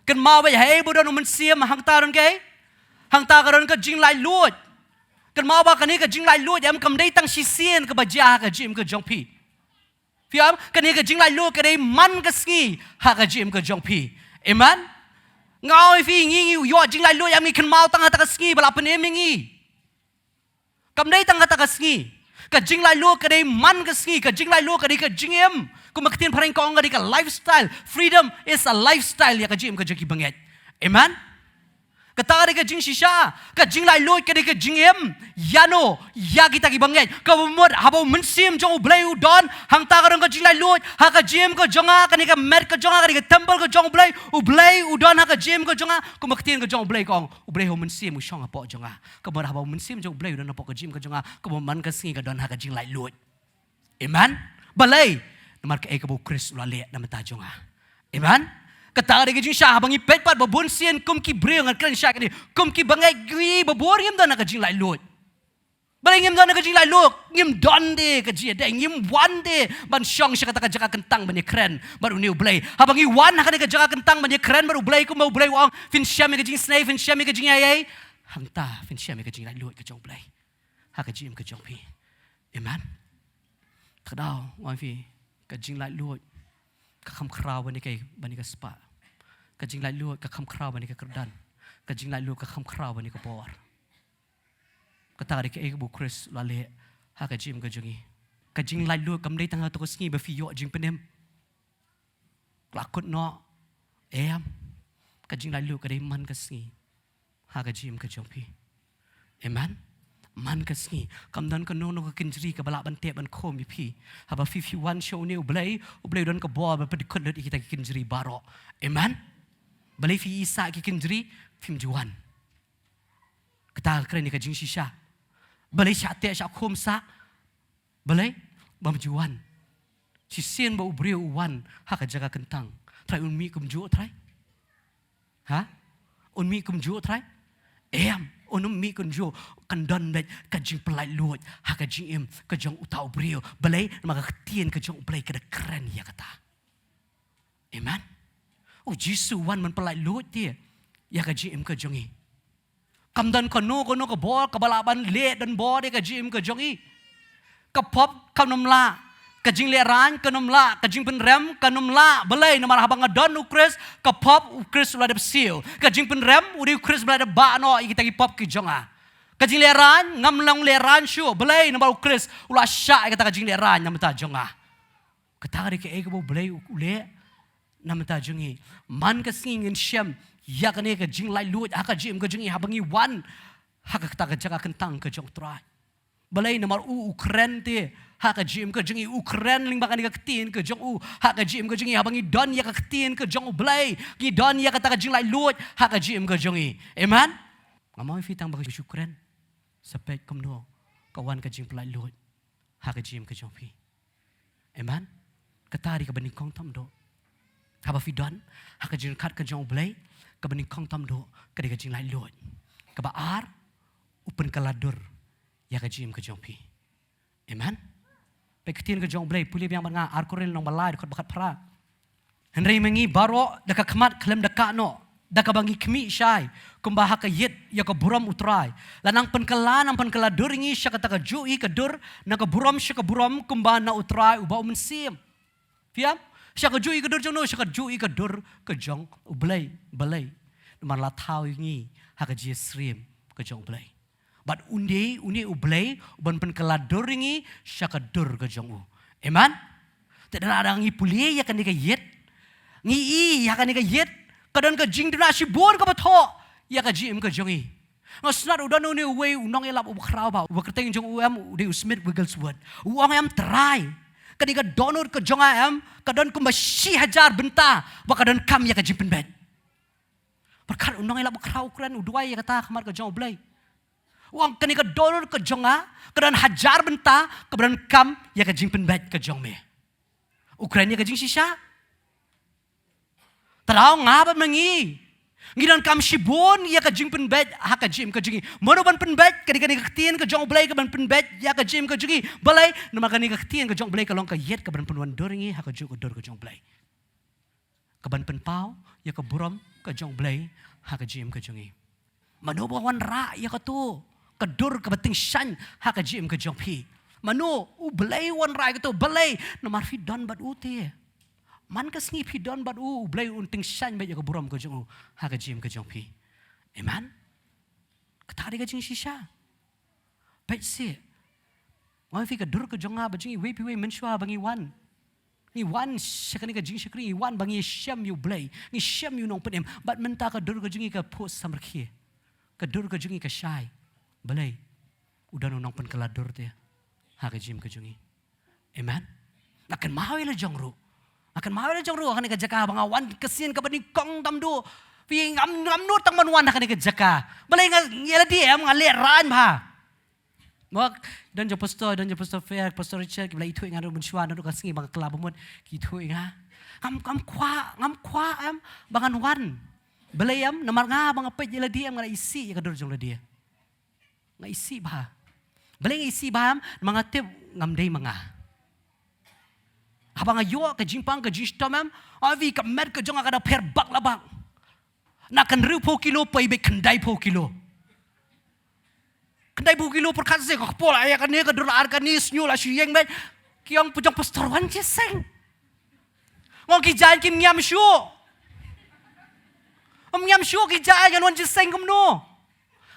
Kynmaw ba hei ba don mynsiem hangta don kaei? Hangta ka don ka jinglaitluid. Kynmaw ba kane ka jinglaitluid em kam dei tang shisien kaba jia ha ka jingim ka jong phi. Phi ong, kane ka jinglaitluid ka dei man ka sngi ha ka jingim ka jong phi. Amen. Nga ong ïa phi, ngi ngi ïoh jinglaitluid em, ngi kynmaw tang ha kata ka sngi ba la pynim ïa ngi. Kam dei tang kata ka sngi. Ka jinglaitluid ka dei man ka sngi, ka jinglaitluid ka dei ka jingim. Kumba ka ktien phareng ka ong ka dei ka lifestyle. Freedom is a lifestyle ïa ka jingim ka jong ki bangeit. Amen. Kata ka dei ka jingshisha, ka jinglaitluid ka dei ka jingim. Ïano, ïa kita ki bangeit. Kaba mut haba u mynsiem jong U Blei u don, hangta ka don ka jinglaitluid ha ka jingim ka jong nga, kane ka met ka jong nga ka dei ka temple ka jong U Blei. U Blei u don ha ka jingim ka jong nga. Kumba ka ktien ka jong U Blei ka ong, U Blei ha u mynsiem u shong hapoh jong nga. Kaba mut haba u mynsiem jong U Blei u don hapoh ka jingim ka jong nga, kaba man ka sngi ka don ha ka jinglaitluid. Amen. Balei? Namar kaei kaba u Khrist u la leh na bynta jong nga. Amen. Kata ka dei ka jingshisha, haba ngi peit pat ba bun sien kum ki briew, ngan kren shai kane, kum ki bangeit, ngi ba bun ngim don ha ka jinglaitluid. Balei ngim don ha ka jinglaitluid? Ngim don de ka jingïadei, ngim wan de ban shong sha kata ka jaka kyntang ban ïakren bad une U Blei. Haba ngi wan ha kane ka jaka kyntang ban ïakren bad U Blei, kumba U Blei u ong, phin shem ïa ka jingisynei, phin shem ïa ka jingïaid, hangta phin shem ïa ka jinglaitluid ka jong U Blei ha ka jingim ka jong phi. Amen. Kata ka daw, nga ong ïa phi, ka jinglaitluid ka kham khraw ban ïa ka, ban ïa ka spah. Ka jinglaitluid ka kham khraw ban ïa ka kyrdan. Ka jinglaitluid ka kham khraw ban ïa ka bor. Kata ka dei kaei kaba u Khrist u la leh ha ka jingim ka jong ngi. Ka jinglaitluid kam dei tang ha kato ka sngi ba phi ïoh jingpynim. La kut noh. Em. Ka jinglaitluid ka dei man ka sngi ha ka jingim ka jong phi. Amen. Man ka sngi. Kam don kano kano ka kynjri kaba lah ban teh ban khum ïa phi. Haba phi phi wan sha une U Blei, U Blei u don ka bor ban pyndkut lut ïa kita ki kynjri baroh. Amen. Balei phi ïohi sah ki kynjri, phim ju wan. Kata ka kren ïa ka jingshisha. Balei shah teh shah khum sah. Balei? Bym ju wan. Shisien ba u briew u wan ha ka jaka kyntang, Trai un mih kumjuh, Trai? Ha? Un mih kumjuh, Trai? Em, un ym mih kumjuh. Kan don beit ka jingpynlaitluid ha ka jingim ka jong uta u briew. Balei? Namar ka ktien ka jong U Blei ka da kren ïa kata. Amen. U Jisu u wan ban pynlaitluid te ïa ka jingim ka jong ngi. Kam don kano kano ka bor kaba lah ban leh donbor ïa ka jingim ka jong ngi. Ka pop kan ym lah, ka jinglehrain kan ym lah, ka jingpynrem kan ym lah. Balei? Namar haba nga don u Khrist, ka pop u Khrist u la dep siew. Ka jingpynrem u dei u Khrist ba la dep bah noh ïa kita ki pop ki jong nga. Ka jinglehrain ngam long lehrain shuh. Balei? Namar u Khrist u la shah ïa kata ka jinglehrain na bynta jong nga. Kata ka dei kaei kaba U Blei u leh na bynta jong ngi. Man ka sngi ngin shem ïa kane ka jinglaitluid ha ka jingim ka jong ngi haba ngi wan ha kata ka jaka kyntang ka jong U Trai. Balei? Namar u u kren te ha ka jingim ka jong ngi, u kren lyngba kane ka ktien ka jong u ha ka jingim ka jong ngi. Haba ngi don ïa ka ktien ka jong U Blei, ngi don ïa kata ka jinglaitluid ha ka jingim ka jong ngi. Amen. Ngam ong ïa phi tang ba ka shu kren, sa peit kumno ka wan ka jingpynlaitluid ha ka jingim ka jong phi. Amen. Kata dei kaba nyngkong tam duh. Haba phi don ha ka jingkhat ka jong U Blei, kaba nyngkong tam duh ka dei ka jinglaitluid. Kaba ar, u pynkylla dur ïa ka jingim ka jong phi. Amen. Peit ka ktien ka jong U Blei, pule biang bad nga, Ar Korinth lynnong ba lai, dkhot ba khatphra. Hynrei ma ngi baroh da ka khmat khlem da kah noh, da kaba ngi khmih shai kumba ha ka ïit ïa ka burom U Trai, la nang pynkylla, nang pynkylla dur ïa ngi sha kata kajuh hi ka dur, na ka burom sha ka burom, kumba na U Trai uba U Mynsiem. Phi ïam? Sha kajuh hi ka dur jong no? Sha kajuh hi ka dur ka jong U Blei. Balei? Namar la thaw ïa ngi ha ka jingïasyriem ka jong U Blei. Bad une, une U Blei u ban pynkylla dur ïa ngi sha ka dur ka jong u. Amen. Te lada ngi pule ïa kane ka ïit, ngi i ïa kane ka ïit, ka don ka jingduna shibun kaba thoh ïa ka jingim ka jong ngi. Nga sngewthuh u don une uwei u nongïalap uba khraw bha, uba kyrteng jong u em u dei u Smith Wigglesworth. U ong em, Trai, kane ka dohnud ka jong nga em ka don kumba shi hajar bynta ba ka donkam ïa ka jingpynbeit. Pyrkhat, u nongïalap uba khraw u kren, u duwai ïa kata ha khmat ka jong U Blei. U ong, kane ka dohnud ka jong nga ka don hajar bynta kaba donkam ïa ka jingpynbeit ka jong me. U kren ïa ka jingshisha. Te lada nga bad ma ngi Ngi donkam shibun ïa ka jingpynbeit ha ka jingim ka jong ngi. Mano ban pynbeit? Ka dei kane ka ktien ka jong U Blei ka ban pynbeit ïa ka jingim ka jong ngi. Balei? Namar kane ka ktien ka jong U Blei ka long ka ïit ka ban pynwandur ïa ngi ha ka juk ka dur ka jong U Blei. Ka ban pynpaw ïa ka burom ka jong U Blei ha ka jingim ka jong ngi. Mano ba wanrah ïa kato ka dur kaba tyngshaiñ ha ka jingim ka jong phi? Mano? U Blei u wanrah ïa kato. Balei? Namar phi don bad u te. Man ka sngi phi don bad u, U Blei un tyngshaiñ beit ïa ka burom ka jong u ha ka jingim ka jong phi. Amen. Kata ka dei ka jingshisha. Peit seh. Nga ong ïa phi, ka dur ka jong nga bad jong iwei pa iwei mynshuwa ba ngi wan, ngi wan sha kane ka jingshakri, ngi wan ba ngi shem ïa U Blei, ngi shem ïa u Nongpynim. Bad mynta ka dur ka jong ngi ka phuh samrkhie. Ka dur ka jong ngi ka shai. Balei? U don u Nongpynkylla dur te ha ka jingim ka jong ngi. Amen. Nga kynmaw ïa la jong ruh. Nga kynmaw ïa la jong ruh ha kane ka jaka ba nga wan, ka sien kaba nyngkong tam duh. Phi, ngam, ngam nud tang ban wan ha kane ka jaka. Balei? Nga, ïa lade em, nga lehraiñ bha. Mo, don jong pastor, don jong pastor Fair, pastor Richard, kiba la ithuh ïa nga ruh mynshuwa, naduh ka sngi ba nga kylla ba mut ki ithuh ïa nga. Ngam, ngam kwah, ngam kwah em ba ngan wan. Balei em? Namar nga ba nga peit ïa lade em, nga la isih ïa ka dur jong lade. Nga isih bha. Balei nga isih bha em? Namar nga tip ngam dei ma nga. Haba nga ïoh ka jingpang ka jingshitom em, ong ïa phi, ka met ka jong nga ka da pher bak la bak. Na ka hynriewphew kilo poi beit khyndai phew kilo. Khyndai phew kilo pyrkhat seh, ka kpoh la ïa kane, ka dur la ar kane, shñiuh la shu ïeng beit. Ki ong, phi jong pastor Wan Jingïaseng. Nga ong, ki jaiñ kim ñiam shuh. Ym ñiam shuh ki jaiñ, ngan wan jingïaseng kumno?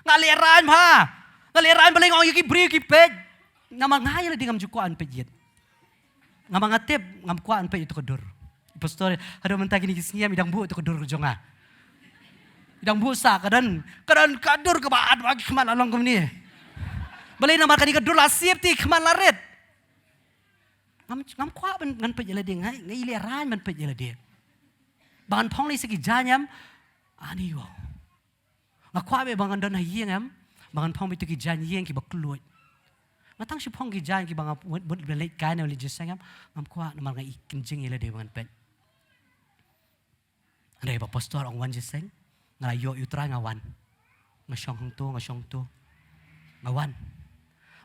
Nga lehraiñ bha. Nga lehraiñ, balei? Nga ong ïa ki briew ki peit. Namar nga ïa lade ngam ju kwah ban peit ïit. Nga ma nga tip, ngam kwah ban peit ïa kato ka dur. Pastor, haduh mynta kine ki sngi em, i dang buh ïa kato ka dur ka jong nga. I dang buh sah, ka don, ka don ka dur kaba at bha, ki khmat la long kumne. Balei? Namar kane ka dur la sip te, ki khmat la rit. Ngam, ngam kwah ban, ngan peit ïa lade, nga, nga lehraiñ ban peit ïa lade. Ba ngan phong lei sa ki jaiñ em, ani ïoh. Nga kwah beit ba ngan don ha ïing em, ba ngan phong beit ïa ki jaiñ ïing kiba kylluid. Nga tang shu phong ki jaiñ kiba nga mut, mut ban leit kai ne leit jingïaseng em, ngam kwah, namar nga i kynjing ïa lade ba ngan peit. Hynrei ba pastor ong wan jingïaseng, nga la ïoh ïa U Trai, nga wan. Nga shong hangto, nga shong to. Nga wan.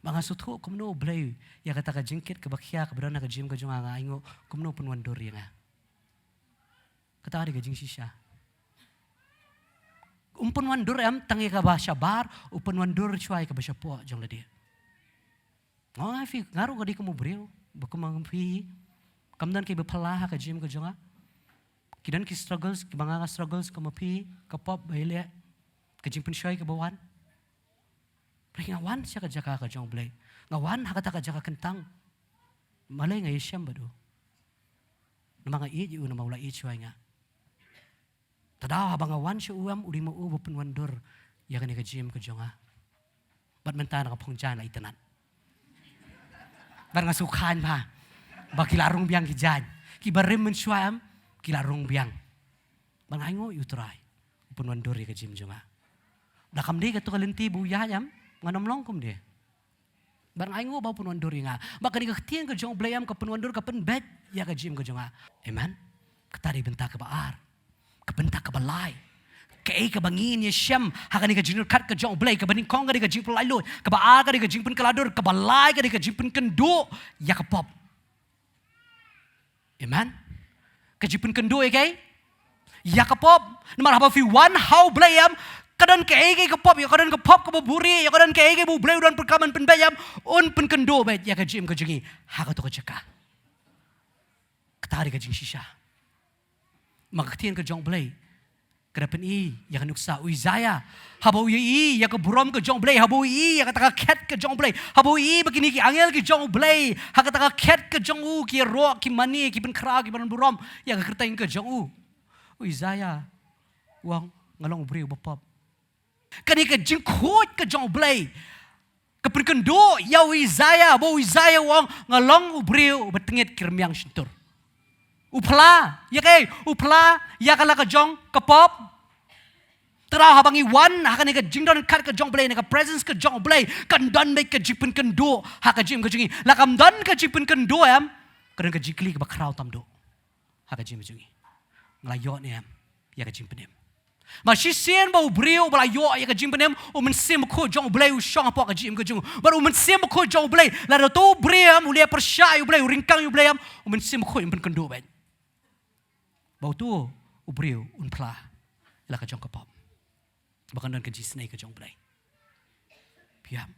Ba nga sngewthuh kumno U Blei, ïa kata ka jingkit kaba khia kaba don ha ka jingim ka jong nga, nga ainguh kumno u pynwandur ïa nga. Kata ka dei ka jingshisha. Um pynwandur em tang ïa kaba shabar, u pynwandur shuwa ïa kaba shapoh jong lade. Nga ong ïa phi, nga ruh nga dei kum u briew, ba kum ma phi. Kam don kiba phylla ha ka jingim ka jong nga. Ki don ki struggles, kiba nga nga struggles kum ma phi, ka pop ba ïaleh, ka jingpynshoi kaba wan. Hynrei nga wan sha ka jaka ka jong U Blei. Nga wan ha kata ka jaka kyntang. Balei? Nga ïashem bad u. Namar nga ïeit ïa u, namar u la ïeit shuwa ïa nga. Te da haba nga wan sha u em, u dei ma u ba pynwandur ïa kane ka jingim ka jong nga. Bad mynta nga phong jaiñ la itynnad. Bad nga sngewkhlaiñ bha ba ki la rung biang ki jaiñ. Kiba rim mynshuwa em, ki la rung biang. Bad nga ainguh ïa U Trai, u pynwandur ïa ka jingim jong nga. Da kam dei kato ka lynti ba u ïaid em, ngan ym long kumne. Bad nga ainguh ba u pynwandur ïa nga. Ba kane ka ktien ka jong U Blei em, ka pynwandur, ka pynbeit ïa ka jingim ka jong nga. Amen. Kata dei bynta kaba ar. Ka bynta kaba lai, kaei kaba ngin ïashem ha kane ka jingïakhun ka jong U Blei? Kaba nyngkong ka dei ka jingpyllait luid, kaba ar ka dei ka jingpynkylla dur, kaba lai ka dei ka jingpynkynduh ïa ka pop. Amen. Ka jingpynkynduh ïa kaei? Ïa ka pop. Namar haba phi wan ha U Blei em, ka don kaei kaei ka pop, ïa ka don ka pop kaba buhrieh, ïa ka don kaei kaei ba U Blei u don program ban pynbeit em, un pynkynduh beit ïa ka jingim ka jong ngi ha kato ka jaka. Kata dei ka jingshisha. Ma ka ktien ka jong U Blei ka da pyni ïa ka nuksa. U Isaiah, haba u ïohi ïa ka burom ka jong U Blei, haba u ïohi ïa kata ka khet ka jong U Blei, haba u ïohi ba kine ki angel ki jong U Blei ha kata ka khet ka jong u ki ïaroh, ki mane, ki pynkhraw, ki pynburom ïa ka kyrteng ka jong u, u Isaiah u ong, nga long u briew ba pop. Kane ka jingkhuid ka jong U Blei ka pynkynduh ïa u Isaiah, ba u Isaiah u ong, nga long u briew ba tngit ki rmiang shyntur. U phylla ïa kaei? U phylla ïa ka la ka jong ka pop. Te da haba ngi wan ha kane ka jingdon khat ka jong U Blei, na ka presence ka jong U Blei, kan don beit ka jingpynkynduh ha ka jingim ka jong ngi. La kam don ka jingpynkynduh em, ka don ka jingkylli kaba khraw tam duh ha ka jingim jong ngi. Nga la ïoh ne em ïa ka jingpynim? Ba shisien ba u briew ba la ïoh ïa ka jingpynim, u Mynsiem Bakhuid jong u Blei u shong hapoh ka jingim ka jong u. Bad u Mynsiem Bakhuid jong u Blei, lada uto u briew em u leh pyrshah ïa u Blei, u ryngkang ïa u Blei em, u Mynsiem Bakhuid un pynkynduh beit. Ba uto u briew un phla ïa la ka jong ka pop. Ba kan don ka jingisynei ka jong u Blei. Phi ïam?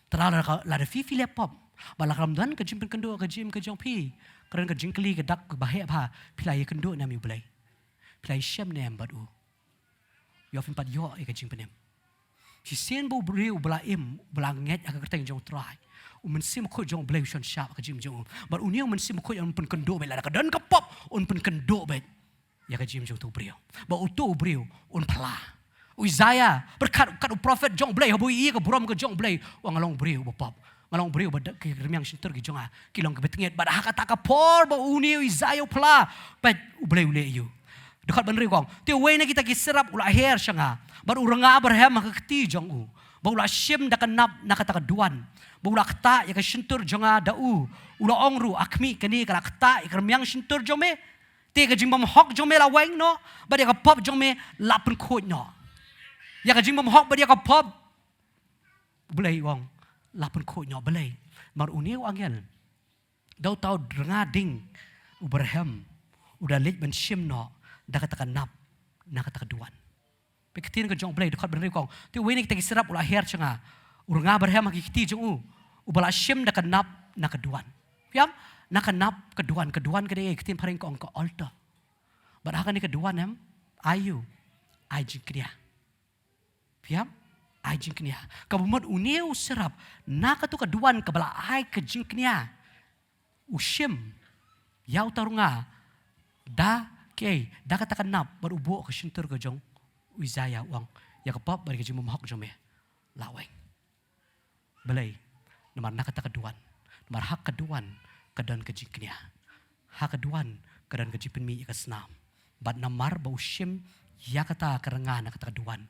Te lada ka, lada phi phi leh pop, ba la ka lam don ka jingpynkynduh ka jingim ka jong phi, ka don ka jingkylli ka dak ba heh bha, phi la ïakynduh ne em ïa u Blei? Phi la ïashem ne em bad u? Ïoh phin pat ïoh ïa ka jingpynim. Shisien ba u briew ba la im, ba la ngeit ha ka kyrteng jong u Trai, u Mynsiem Bakhuid jong u Blei u shon shah ha ka jingim jong u. Bad une u Mynsiem Bakhuid un pynkynduh beit, lada ka don ka pop, un pynkynduh beit ïa ka jingim jong uto u briew. Ba uto u briew un phla. U Isaiah, pyrkhat kat u prophet jong u Blei, haba u ïohi ïa ka burom ka jong u Blei, u ong nga long u briew uba pop. Nga long u briew ba da-, ki rmiang shyntur ki jong nga ki long kiba tyngeh. Bad ha kata ka por ba une u Isaiah u phla, peit u Blei u leh ïa u. Dkhot ba hynriew ka ong, te uwei na kita ki serap u la her sha nga, bad u rnga byrhem ha ka kti jong u, ba u la shim da ka nap na kata ka duwan, ba u la ktah ïa ka shyntur jong nga da u, u la ong ruh, a khmih, kane ka la ktah ïa ka rmiang shyntur jong me. Te ka jingbymhok jong me la weng noh, bad ïa ka pop jong me la pynkhuid noh. Ïa ka jingbymhok bad ïa ka pop, u Blei u ong, la pynkhuid noh. Balei? Namar une u angel, da uta u rnga ding u byrhem, u da leit ban shim noh da kata ka nap na kata ka duwan. Peit ka ktien ka jong u Blei, dkhot ba hynriew ka ong, te uwei na kita ki serap u la her sha nga, u rnga byrhem ha ki kti jong u, uba la shim da ka nap na ka duwan. Phi ïam? Na ka nap ka duwan, ka duwan ka dei, ka ktien phareng ka ong ka altar. Bad ha kane ka duwan em, ai ïa u, ai jingkñia. Phi ïam? Ai jingkñia. Kaba mut une u serap, na kato ka duwan kaba la ai ka jingkñia, u shim ïa uta u rnga da, kiei, da kata ka nap, bad u buh ha ka shyntur ka jong u Isaiah, u ong, ïa ka pop bad ka jingbymhok jong me la weng. Balei? Namar na kata ka duwan, namar ha ka duwan ka don ka jingkñia. Ha ka duwan ka don ka jingpynmih ïa ka snam. Bad namar ba u shim ïa kata ka rnga na kata ka duwan,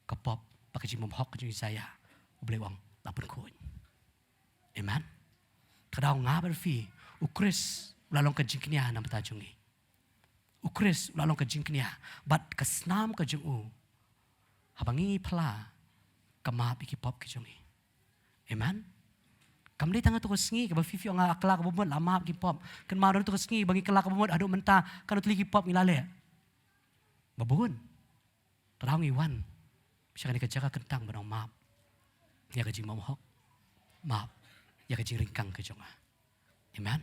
ka pop bad ka jingbymhok ka jong u Isaiah, u Blei u ong, la pynkhuid. Amen. Ka daw nga bad phi, u Khrist u la long ka jingkñia na ka bynta jong ngi. U Khrist u la long ka jingkñia. Bad ka snam ka jong u, haba ngi phla, ka map ïa ki pop ki jong ngi. Amen. Kam dei tang ha kato ka sngi kaba phi phi ong, a kylla kaba mut la map ki pop. Kynmaw, don kato ka sngi ba ngi kylla kaba mut, haduh mynta katno tylli ki pop ngi la leh? Ba bun. Te lada ngi wan sha kane ka jaka kyntang ban ong map ïa ka jingbymhok, map ïa ka jingryngkang ka jong nga. Amen.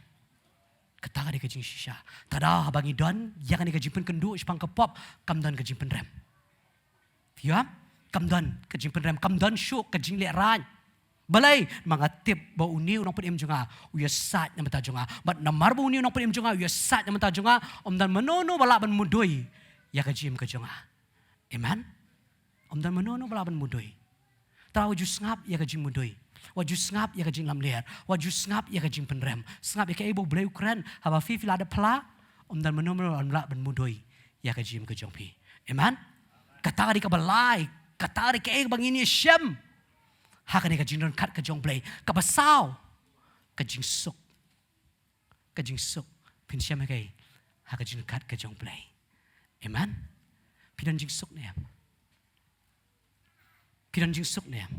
Kata ka dei ka jingshisha. Te lada haba ngi don ïa kane ka jingpynkynduh shaphang ka pop, kam don ka jingpynrem. Phi ïam? Kam don ka jingpynrem, kam don shuh ka jinglehrain. Balei? Namar nga tip ba une u nongpynim jong nga u ïasaid na ka bynta jong nga. Bad namar ba une u nongpynim jong nga u ïasaid na ka bynta jong nga, ym don mano mano ba lah ban mudui ïa ka jingim ka jong nga. Amen. Ym don mano mano ba lah ban mudui. Te wat ju sngap ïa ka jingmudui. Wat ju sngap ïa ka jinglamler. Wat ju sngap ïa ka jingpynrem. Sngap ïa kaei ba u Blei u kren. Haba phi phi la dep phla, ym don mano mano ba lah ban mudui ïa ka jingim ka jong phi. Amen. Kata ka dei kaba lai. Kata ka dei kaei ba ngin ïashem ha kane ka jingryngkat ka jong u Blei. Kaba saw, ka jingsuk. Ka jingsuk. Phin shem ha kaei? Ha ka jingryngkat ka jong u Blei. Amen. Phi don jingsuk ne em? Phi don jingsuk ne em?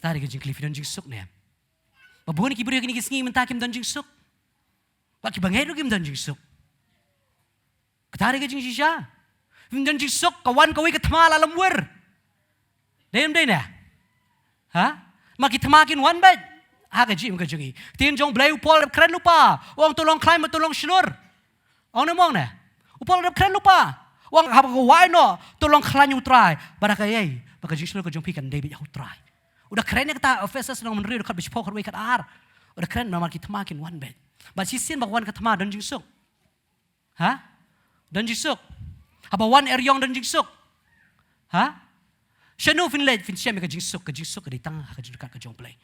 Kata ka dei ka jingkylli, phi don jingsuk ne em? Ba bun ki briew kine ki sngi mynta kim don jingsuk. Bad kiba ngeit ruh kim don jingsuk. Kata ka dei ka jingshisha. Phim don jingsuk, ka wan kawei ka thma la lamwir. Dei ne em dei ne? Ha? Ma ki thma kin wan beit ha ka jingim ka jong ngi. Ktien jong u Blei, u Paul u dep kren lypa. U ong to long khlaiñ bad to long shlur. Ong ne em ong ne? U Paul u dep kren lypa. U ong haba ka wai noh, to long khlaiñ ïa u Trai. Bad ha kaei? Ba ka jingshlur ka jong phi kan dei beit ha u Trai. U da kren ïa kata, Ephesus lynnong hynriew, dkhot ba shiphew, khatwei, khatar. U da kren namar ki thma kin wan beit. Bad shisien ba ka wan ka thma, don jingsuk? Ha? Don jingsuk? Haba wan eriong don jingsuk? Ha? Shano phin leit phin shem ïa ka jingsuk? Ka jingsuk ka dei tang ha ka jingryngkat ka jong u Blei.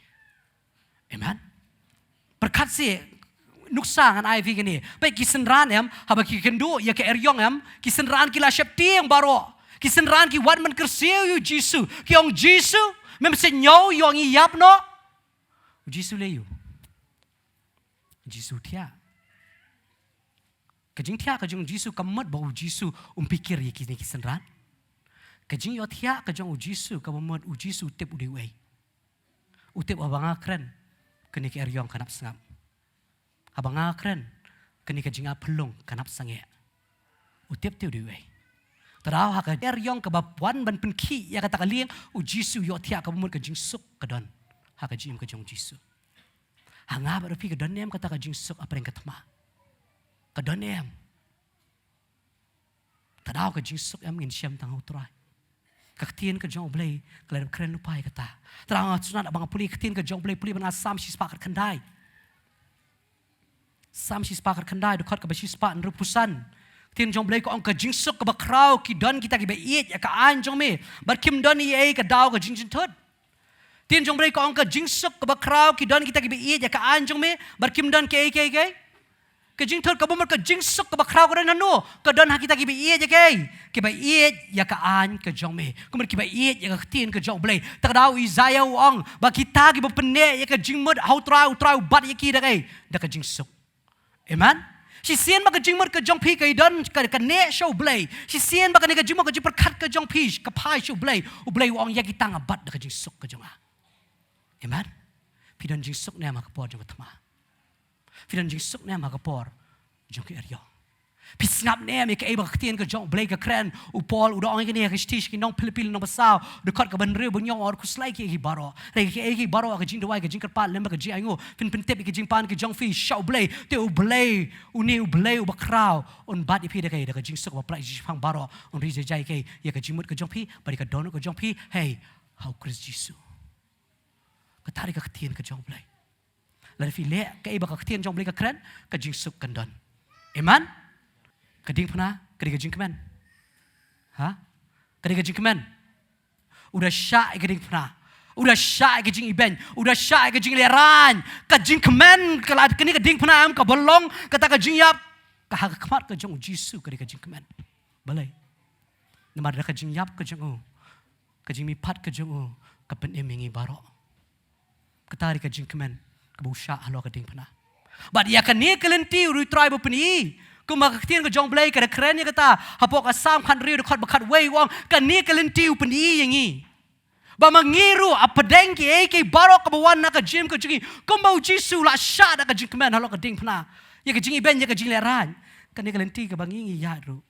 Amen. Pyrkhat seh, nuksa ngan ai ïa phi kane. Peit ki synran em, haba ki kynduh ïa ka eriong em, ki synran ki la sheptieng baroh. Ki synran ki wan ban kyrsiew ïa u Jisu. Ki ong, Jisu, mem sngew ïa ngi ïap noh? U Jisu leh aiu? U Jisu thiah. Ka jingthiah ka jong u Jisu kam mut ba u Jisu um pikir ïa kine ki synran. Ka jingïohthiah ka jong u Jisu kaba mut u Jisu u tip u dei uei. U tip haba nga kren, kane ka eriong kan ap sngap. Haba nga kren, kane ka jingïaphyllung kan ap sangeh. U tip te u dei uei. Te daw ha ka eriong kaba wan ban pynkhih ïa kata ka lieng, u Jisu u ïohthiah kaba mut ka jingsuk ka don ha ka jingim ka jong u Jisu. Ha nga bad phi ka don ne em kata ka jingsuk hapdeng ka thma? Ka don ne em? Te daw ka jingsuk em ngin shem tang ha u Trai. Ka ktien ka jong u Blei ka la dep kren lypa ïa kata. Te daw nga sngewtynnat ba nga pule ka ktien ka jong u Blei, pule bad nga Salm shispah khatkhyndai. Salm shispah khatkhyndai, dkhot kaba shispah hynriewphew san. Ka ktien jong u Blei ka ong, ka jingsuk kaba khraw ki don kita kiba ïeit ïa ka aiñ jong me, bad kim don ei ei ka daw ka jingjynthut. Ktien jong u Blei ka ong, ka jingsuk kaba khraw ki don kita kiba ïeit ïa ka aiñ jong me, bad kim don kaei kaei kaei ka jingthut. Kaba mut ka jingsuk kaba khraw ka don hano? Ka don ha kita kiba ïeit ïa kaei? Kiba ïeit ïa ka aiñ ka jong me. Ka mut kiba ïeit ïa ka ktien ka jong u Blei. Te ka daw u Isaiah u ong ba kita kiba pynneh ïa ka jingmut ha u Trai, u Trai u bat ïa ki da kaei? Da ka jingsuk. Amen. Shisien ba ka jingmut ka jong phi ka i don ka, ka neh sha u Blei, shisien ba kane ka jingmut ka jingpyrkhat ka jong phi ka phai sha u Blei, u Blei u ong, ïa kita nga bat da ka jingsuk ka jong nga. Amen. Phi don jingsuk ne em ha ka por jong ka thma? Phi don jingsuk ne em ha ka por jong ka eriong? Phi sngap ne em ïa kaei ba ka ktien ka jong u Blei ka kren? U Paul u da ong ïa kane ha ka shithi sha ki nong Philippi lynnong ba saw, dkhot kaba hynriew, ba ngi ong, khuslai kiei kiei baroh. Hynrei kiei kiei baroh, ka jingduwai, ka jingkyrpad lem bad ka jingainguh, phin pyntip ïa ka jingpan ka jong phi sha u Blei. Te u Blei, une u Blei uba khraw, un bat ïa phi da kaei? Da ka jingsuk ba pynlait shipang baroh. Un ri jai jai kaei? Ïa ka jingmut ka jong phi bad ïa ka dohnud ka jong phi, hei, ha u Khrist Jisu. Kata dei ka ktien ka jong u Blei. Lada phi leh kaei ba ka ktien jong u Blei ka kren, ka jingsuk kan don. Amen. Ka diengphna ka dei ka jingkmen. Ha? Ka dei ka jingkmen. U da shah ïa ka diengphna, u da shah ïa ka jingibeiñ, u da shah ïa ka jinglehrain. Ka jingkmen, ka la kane ka diengphna em, kaba long kata ka jingïap, ka ha ka khmat ka jong u Jisu ka dei ka jingkmen. Balei? Namar da ka jingïap ka jong u, ka jingmihpat ka jong u, ka pynim ïa ngi baroh. Kata dei ka jingkmen kaba u shah halor ka diengphna. Bad ïa kane ka lynti u dei u Trai ba pyni. Kumba ka ktien ka jong u Blei ka da kren ïa kata hapoh ka Salm khathynriew, dkhot ba khatwei, u ong, kane ka lynti u pyni ïa ngi, ba ma ngi ruh, hapdeng kiei kiei baroh kaba wan ha ka jingim ka jong ngi, kumba u Jisu u la shah da ka jingkmen halor ka diengphna, ïa ka jingibeiñ, ïa ka jinglehrain, kane ka lynti kaba ngi ngi ïaid ruh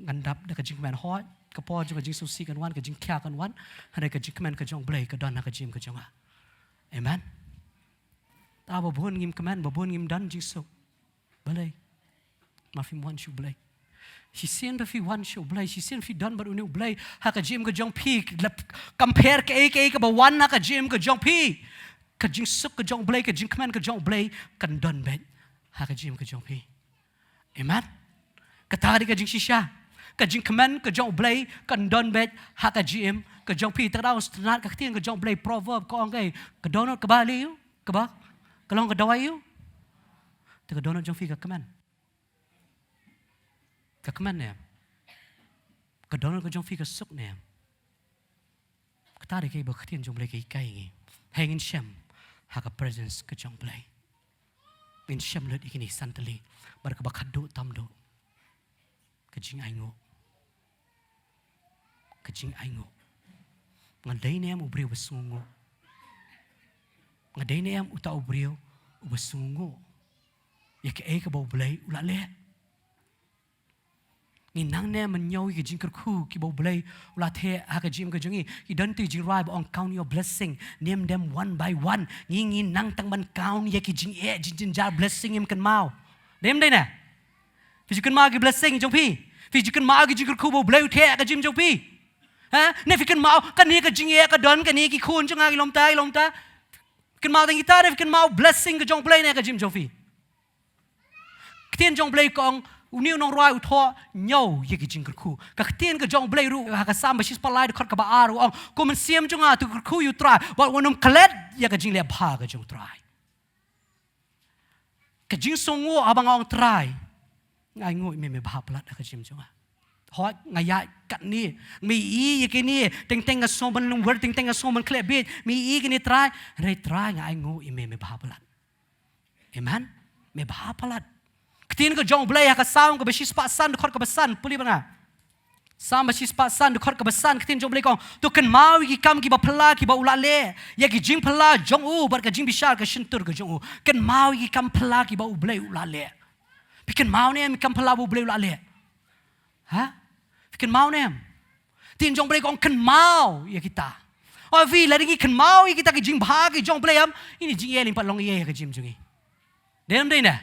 ngan dap da ka jingkmen. Hooid, ka por jong ka jingsngewsih kan wan, ka jingkhia kan wan, hynrei ka jingkmen ka jong u Blei ka don ha ka jingim ka jong nga. Amen. Te ba bun ngim kmen, ba bun ngim don jingsuk. Balei? Namar phim wan sha u Blei. Shisien ba phi wan sha u Blei, shisien phi don bad une u Blei ha ka jingim ka jong phi, lada compare kaei kaei kaba wan ha ka jingim ka jong phi, ka jingsuk ka jong u Blei, ka jingkmen ka jong u Blei kan don beit ha ka jingim ka jong phi. Amen. Kata ka dei ka jingshisha. Ka jingkmen ka jong u Blei kan don beit ha ka jingim ka jong phi. Te ka daw sngewtynnat ka ktien ka jong u Blei, Proverb, ka ong kaei? Ka dohnud kaba lei ïa u, kaba, ka long ka dawai ïa u. Te ka dohnud jong phi ka kmen? Ka kmen ne em? Ka dohnud ka jong phi ka suk ne em? Kata dei kaei ba ka ktien jong u Blei ka hikai ïa ngi. Hei, ngin shem ha ka presence ka jong u Blei. Ngin shem lut ïa kine ki san tylli. Bad kaba khatduh tam duh, ka jingainguh. Ka jingainguh. Nga dei ne em u briew uba sngewnguh? Nga dei ne em uta u briew uba sngewnguh ïa kaei kaba u Blei u la leh? Ngi nang ne em ban ñiew ïa ki jingkyrkhu kiba u Blei u la theh ha ka jingim ka jong ngi? Ki don ki jingrwai ba ong, count your blessing, name them one by one. Ngi, ngi nang tang ban count ïa ki jingeh jingjynjar blessing ngim kynmaw. Dei ne em dei ne? Phi ju kynmaw ki blessing jong phi? Phi ju kynmaw ki jingkyrkhu ba u Blei u theh ha ka jingim jong phi? Ha? Ne phi kynmaw kane ka jingeh ka don, kane ki khun jong nga ki long kumta, ki long kumta? Kynmaw tang kita, ne phi kynmaw blessing ka jong u Blei ne ha ka jingim jong phi? Ka ktien jong u Blei ka ong, une u nongrwai u thoh, ñiew ïa ki jingkyrkhu. Ka ktien ka jong u Blei ruh ha ka Salm ba shispah lai, dkhot kaba ar, u ong, ko mynsiem jong nga, to kyrkhu ïa u Trai bad wat nym klet ïa ka jingleh bha ka jong u Trai. Ka jingsngewnguh haba nga ong, Trai, nga ainguh ïa me, me bha palat ha ka jingim jong nga. Hooid, nga ïaid katne, me ïohi ïa kine, teng teng nga sngew ban lungwer, teng teng nga sngew ban khleh bieit, me ïohi ïa kine Trai. Hynrei Trai, nga ainguh ïa me, me bha palat. Amen. Me bha palat. Ktien ka jong U Blei ha ka Salm kaba shispah san, dkhot kaba san, pule bad nga. Salm ba shispah san, dkhot kaba san, ka ktien jong U Blei ka ong, to kynmaw ïa ki kam kiba phylla kiba u la leh, ïa ki jingphylla jong u bad ka jingbishar ka shyntur ka jong u. Kynmaw ïa ki kam phylla kiba U Blei u la leh. Phi kynmaw ne em ïa ki kam phylla ba U Blei u la leh? Ha? Phi kynmaw ne em? Ktien jong U Blei ka ong kynmaw ïa kita. Oi phi, lada ngi kynmaw ïa kita ki jingbha ki jong U Blei em, ine jingeh lyngba long ïa ka jingim jong ngi. Dei ne em dei ne?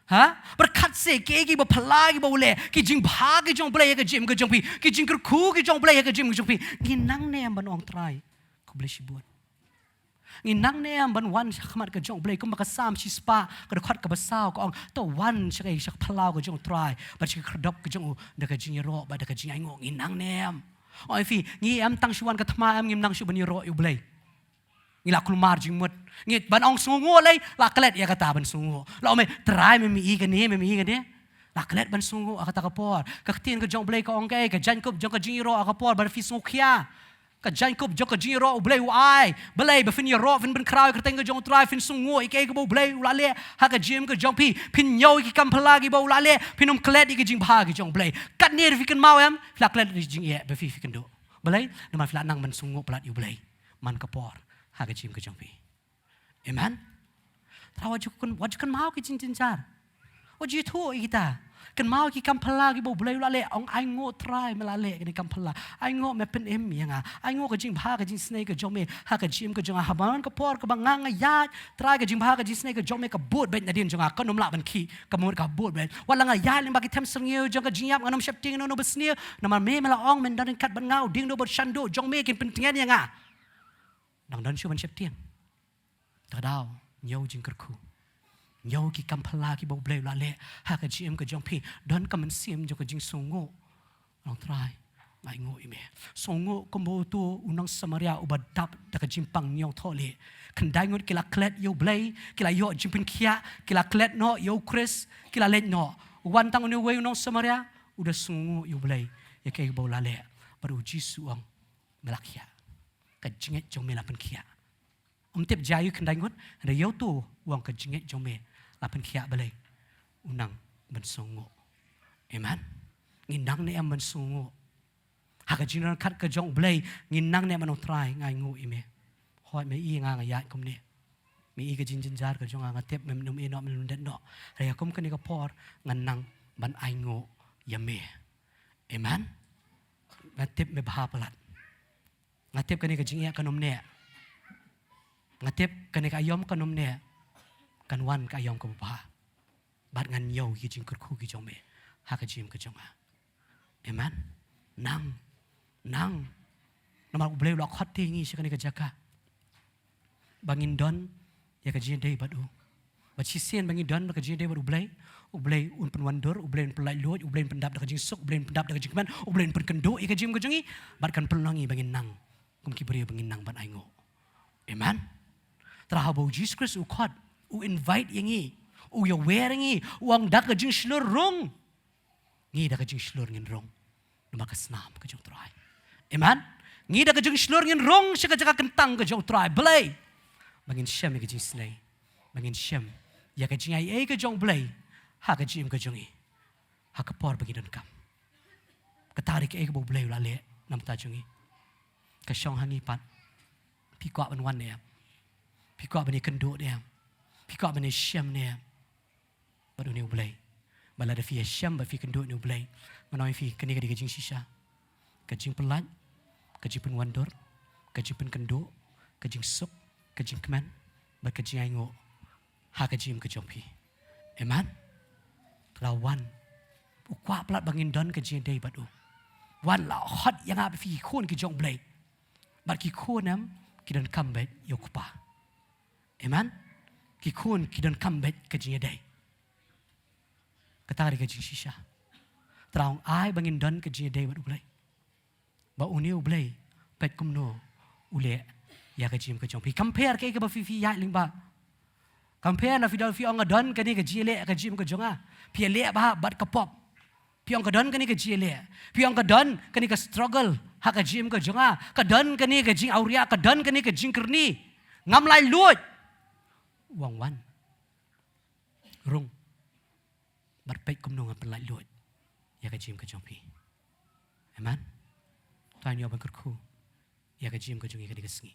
Ha? Pyrkhat seh, kiei kiba phylla kiba u leh, ki jingbha ki jong U Blei ha ka jingim ka jong phi, ki jingkyrkhu ki jong U Blei ha ka jingim ka jong phi. Ngi nang ne em ban ong Trai, khublei shibun? Ngi nang ne em ban wan sha khmat ka jong U Blei, kumba ka Salm shispah, ka dkhot kaba saw ka ong, to wan sha ka, sha ka phyllaw ka jong U Trai bad sha ka khyrdop ka jong u da ka jingïaroh bad da ka jingainguh? Ngi nang ne em? Oi phi, ngi em tang shu wan ka thma em, ngim nang shuh ban ïaroh ïa U Blei. Ngi la kulmar jingmut. Ngi ban ong sngewnguh lei, la klet ïa kata ban sngewnguh. La ong me, Trai, me ïohi kane, me ïohi kane. La klet ban sngewnguh ha kata ka por. Ka ktien ka jong U Blei ka ong kaei, ka jaiñkup jong ka jingïaroh ha ka por ba phi sngewkhia. Ka jaiñkup jong ka jingïaroh U Blei u ai. Balei? Ba phin ïaroh, phin pynkhraw ïa ka kyrteng ka jong U Trai, phin sngewnguh ïa kaei kaba U Blei u la leh ha ka jingim ka jong phi. Phin ñiew ïa ki kam phylla kiba u la leh, phin ym klet ïa ki jingbha ki jong U Blei. Katne ruh phi kynmaw em, phi la klet ïa ka jingeh ba phi, phi kynduh. Balei? Namar phi la nang ban sngewnguh palat ïa U Blei man ka por ha ka jingim ka jong phi. Amen. Trai, wat ju kyn-, wat ju kynmaw ki jingjynjar. Wat ju ïathuh ïa kita. Kynmaw ki kam phylla kiba U Blei u la leh, ong, ainguh Trai, me la leh kine ki kam phylla. Ainguh me pynim ïa nga. Ainguh ka jingbha ka jingisynei ka jong me ha ka jingim ka jong nga. Ha man ka por kaba nga, nga ïaid, Trai, ka jingbha ka jingisynei ka jong me ka bud beit nadien jong nga, kan ym lah ban khih, ka mut ka bud beit. Wat la nga ïaid lyngba ki them syrngiew jong ka jingïap, ngan ym sheptieng ïa uno uno u basniew, namar me, me la ong men don ryngkat bad nga, u diengduh bad u shanduh jong me kin pyntngen ïa nga. Dang don shuh ban sheptieng. Te ka daw, ñiew jingkyrkhu. Ñiew ki kam phylla kiba U Blei u la leh ha ka jingim ka jong phi. Don ka mynsiem jong ka jingsngewnguh. Ong, Trai, nga ainguh ïa me. Sngewnguh kumba uto u nong Samaria uba dap da ka jingpang ñiewthohlieh. Khyndai ngut ki la klet ïa U Blei, ki la ïoh jingpynkhiah, ki la klet noh ïa U Khrist, ki la leit noh. Wan tang une uwei u nong Samaria, u da sngewnguh ïa U Blei ïa kaei kaba u la leh. Bad U Jisu u ong, me la khiah. Ka jingngeit jong me la pynkhiah. Um tip jia ïa u khyndai ngut, hynrei ïa uto u ong, ka jingngeit jong me la pynkhiah. Balei? U nang ban sngewnguh. Amen. Ngi nang ne em ban sngewnguh ha ka jingdonkam ka jong U Blei? Ngi nang ne em ban ong, Trai, nga ainguh ïa me. Hooid, me ïohi nga, nga ïaid kumne. Me ïohi ka jingjynjar ka jong nga, nga tip me, me ïehnoh, me lyndet noh. Hynrei ha kum kane ka por nga nang ban ainguh ïa me. Amen. Nga tip me bha palat. Nga tip kane ka jingeh kan ym neh. Nga tip kane ka aïom kan ym neh. Kan wan ka aïom kaba bha. Bad ngan ñiew ïa ki jingkyrkhu ki jong me ha ka jingim ka jong nga. Amen. Nang, nang. Namar U Blei u la khot ïa ngi sha kane ka jaka ba ngin don ïa ka jingïadei bad u. Bad shisien ba ngi don bad ka jingïadei bad U Blei, U Blei un pynwandur, U Blei un pynlaitluid, U Blei un pyndap da ka jingsuk, U Blei un pyndap da ka jingkmen, U Blei un pynkynduh ïa ka jingim ka jong ngi, bad kan pynlong ïa ngi ba ngin nang kum ki briew ba ngin nang ban ainguh. Amen. Te haba U Jisu Khrist u khot, u invite ïa ngi, u ïawer ïa ngi, u ong, da ka jingshlur rung. Ngi da ka jingshlur ngin rung namar ka snam ka jong U Trai. Amen. Ngi da ka jingshlur ngin rung sha ka jaka kyntang ka jong U Trai. Balei? Ba ngin shem ïa ka jingisynei, ba ngin shem ïa ka jingaiei ka jong U Blei ha ka jingim ka jong ngi ha ka por ba ngi donkam. Kata ruh kaei kaba U Blei u la leh na ka bynta jong ngi. Ka shong ha ngi pat. Phi kwah ban wan ne em? Phi kwah ban ïakynduh ne em? Phi kwah ban ïashem ne em bad une U Blei? Ba lada phi ïashem bad phi ïakynduh ne U Blei, ngan ong ïa phi, kane ka dei ka jingshisha. Ka jingpyllait, ka jingpynwandur, ka jingpynkynduh, ka jingsuk, ka jingkmen bad ka jingainguh ha ka jingim ka jong phi. Amen. Te la wan. U kwah palat ba ngin don ka jingïadei bad u. Wan, la khot ïa nga bad phi ki khun ki jong U Blei. Bad ki khun em, ki donkam beit ïa u kpa. Amen. Ki khun ki donkam beit ka jingïadei. Kata ka dei ka jingshisha. Te la ong, ai ba ngin don ka jingïadei bad U Blei. Ba une U Blei, peit kumno u leh ïa ka jingim ka jong phi. Compare kaei kaba phi, phi ïaid lyngba. Compare, lada phi don, phi ong, nga don kane ka jingïaleh ha ka jingim ka jong nga. Phi ïaleh bha bad ka pop. Phi ong, ka don kane ka jingïaleh. Phi ong, ka don kane ka struggle ha ka jingim ka jong nga. Ka don kane ka jingawria, ka don kane ka jingkyrni. Ngam laitluid. U ong, wan. Rung. bad peit kumno ngan pyllait luid ïa ka jingim ka jong phi. Amen. To ngin ïoh ban kyrkhu ïa ka jingim ka jong ngi kane ka sngi.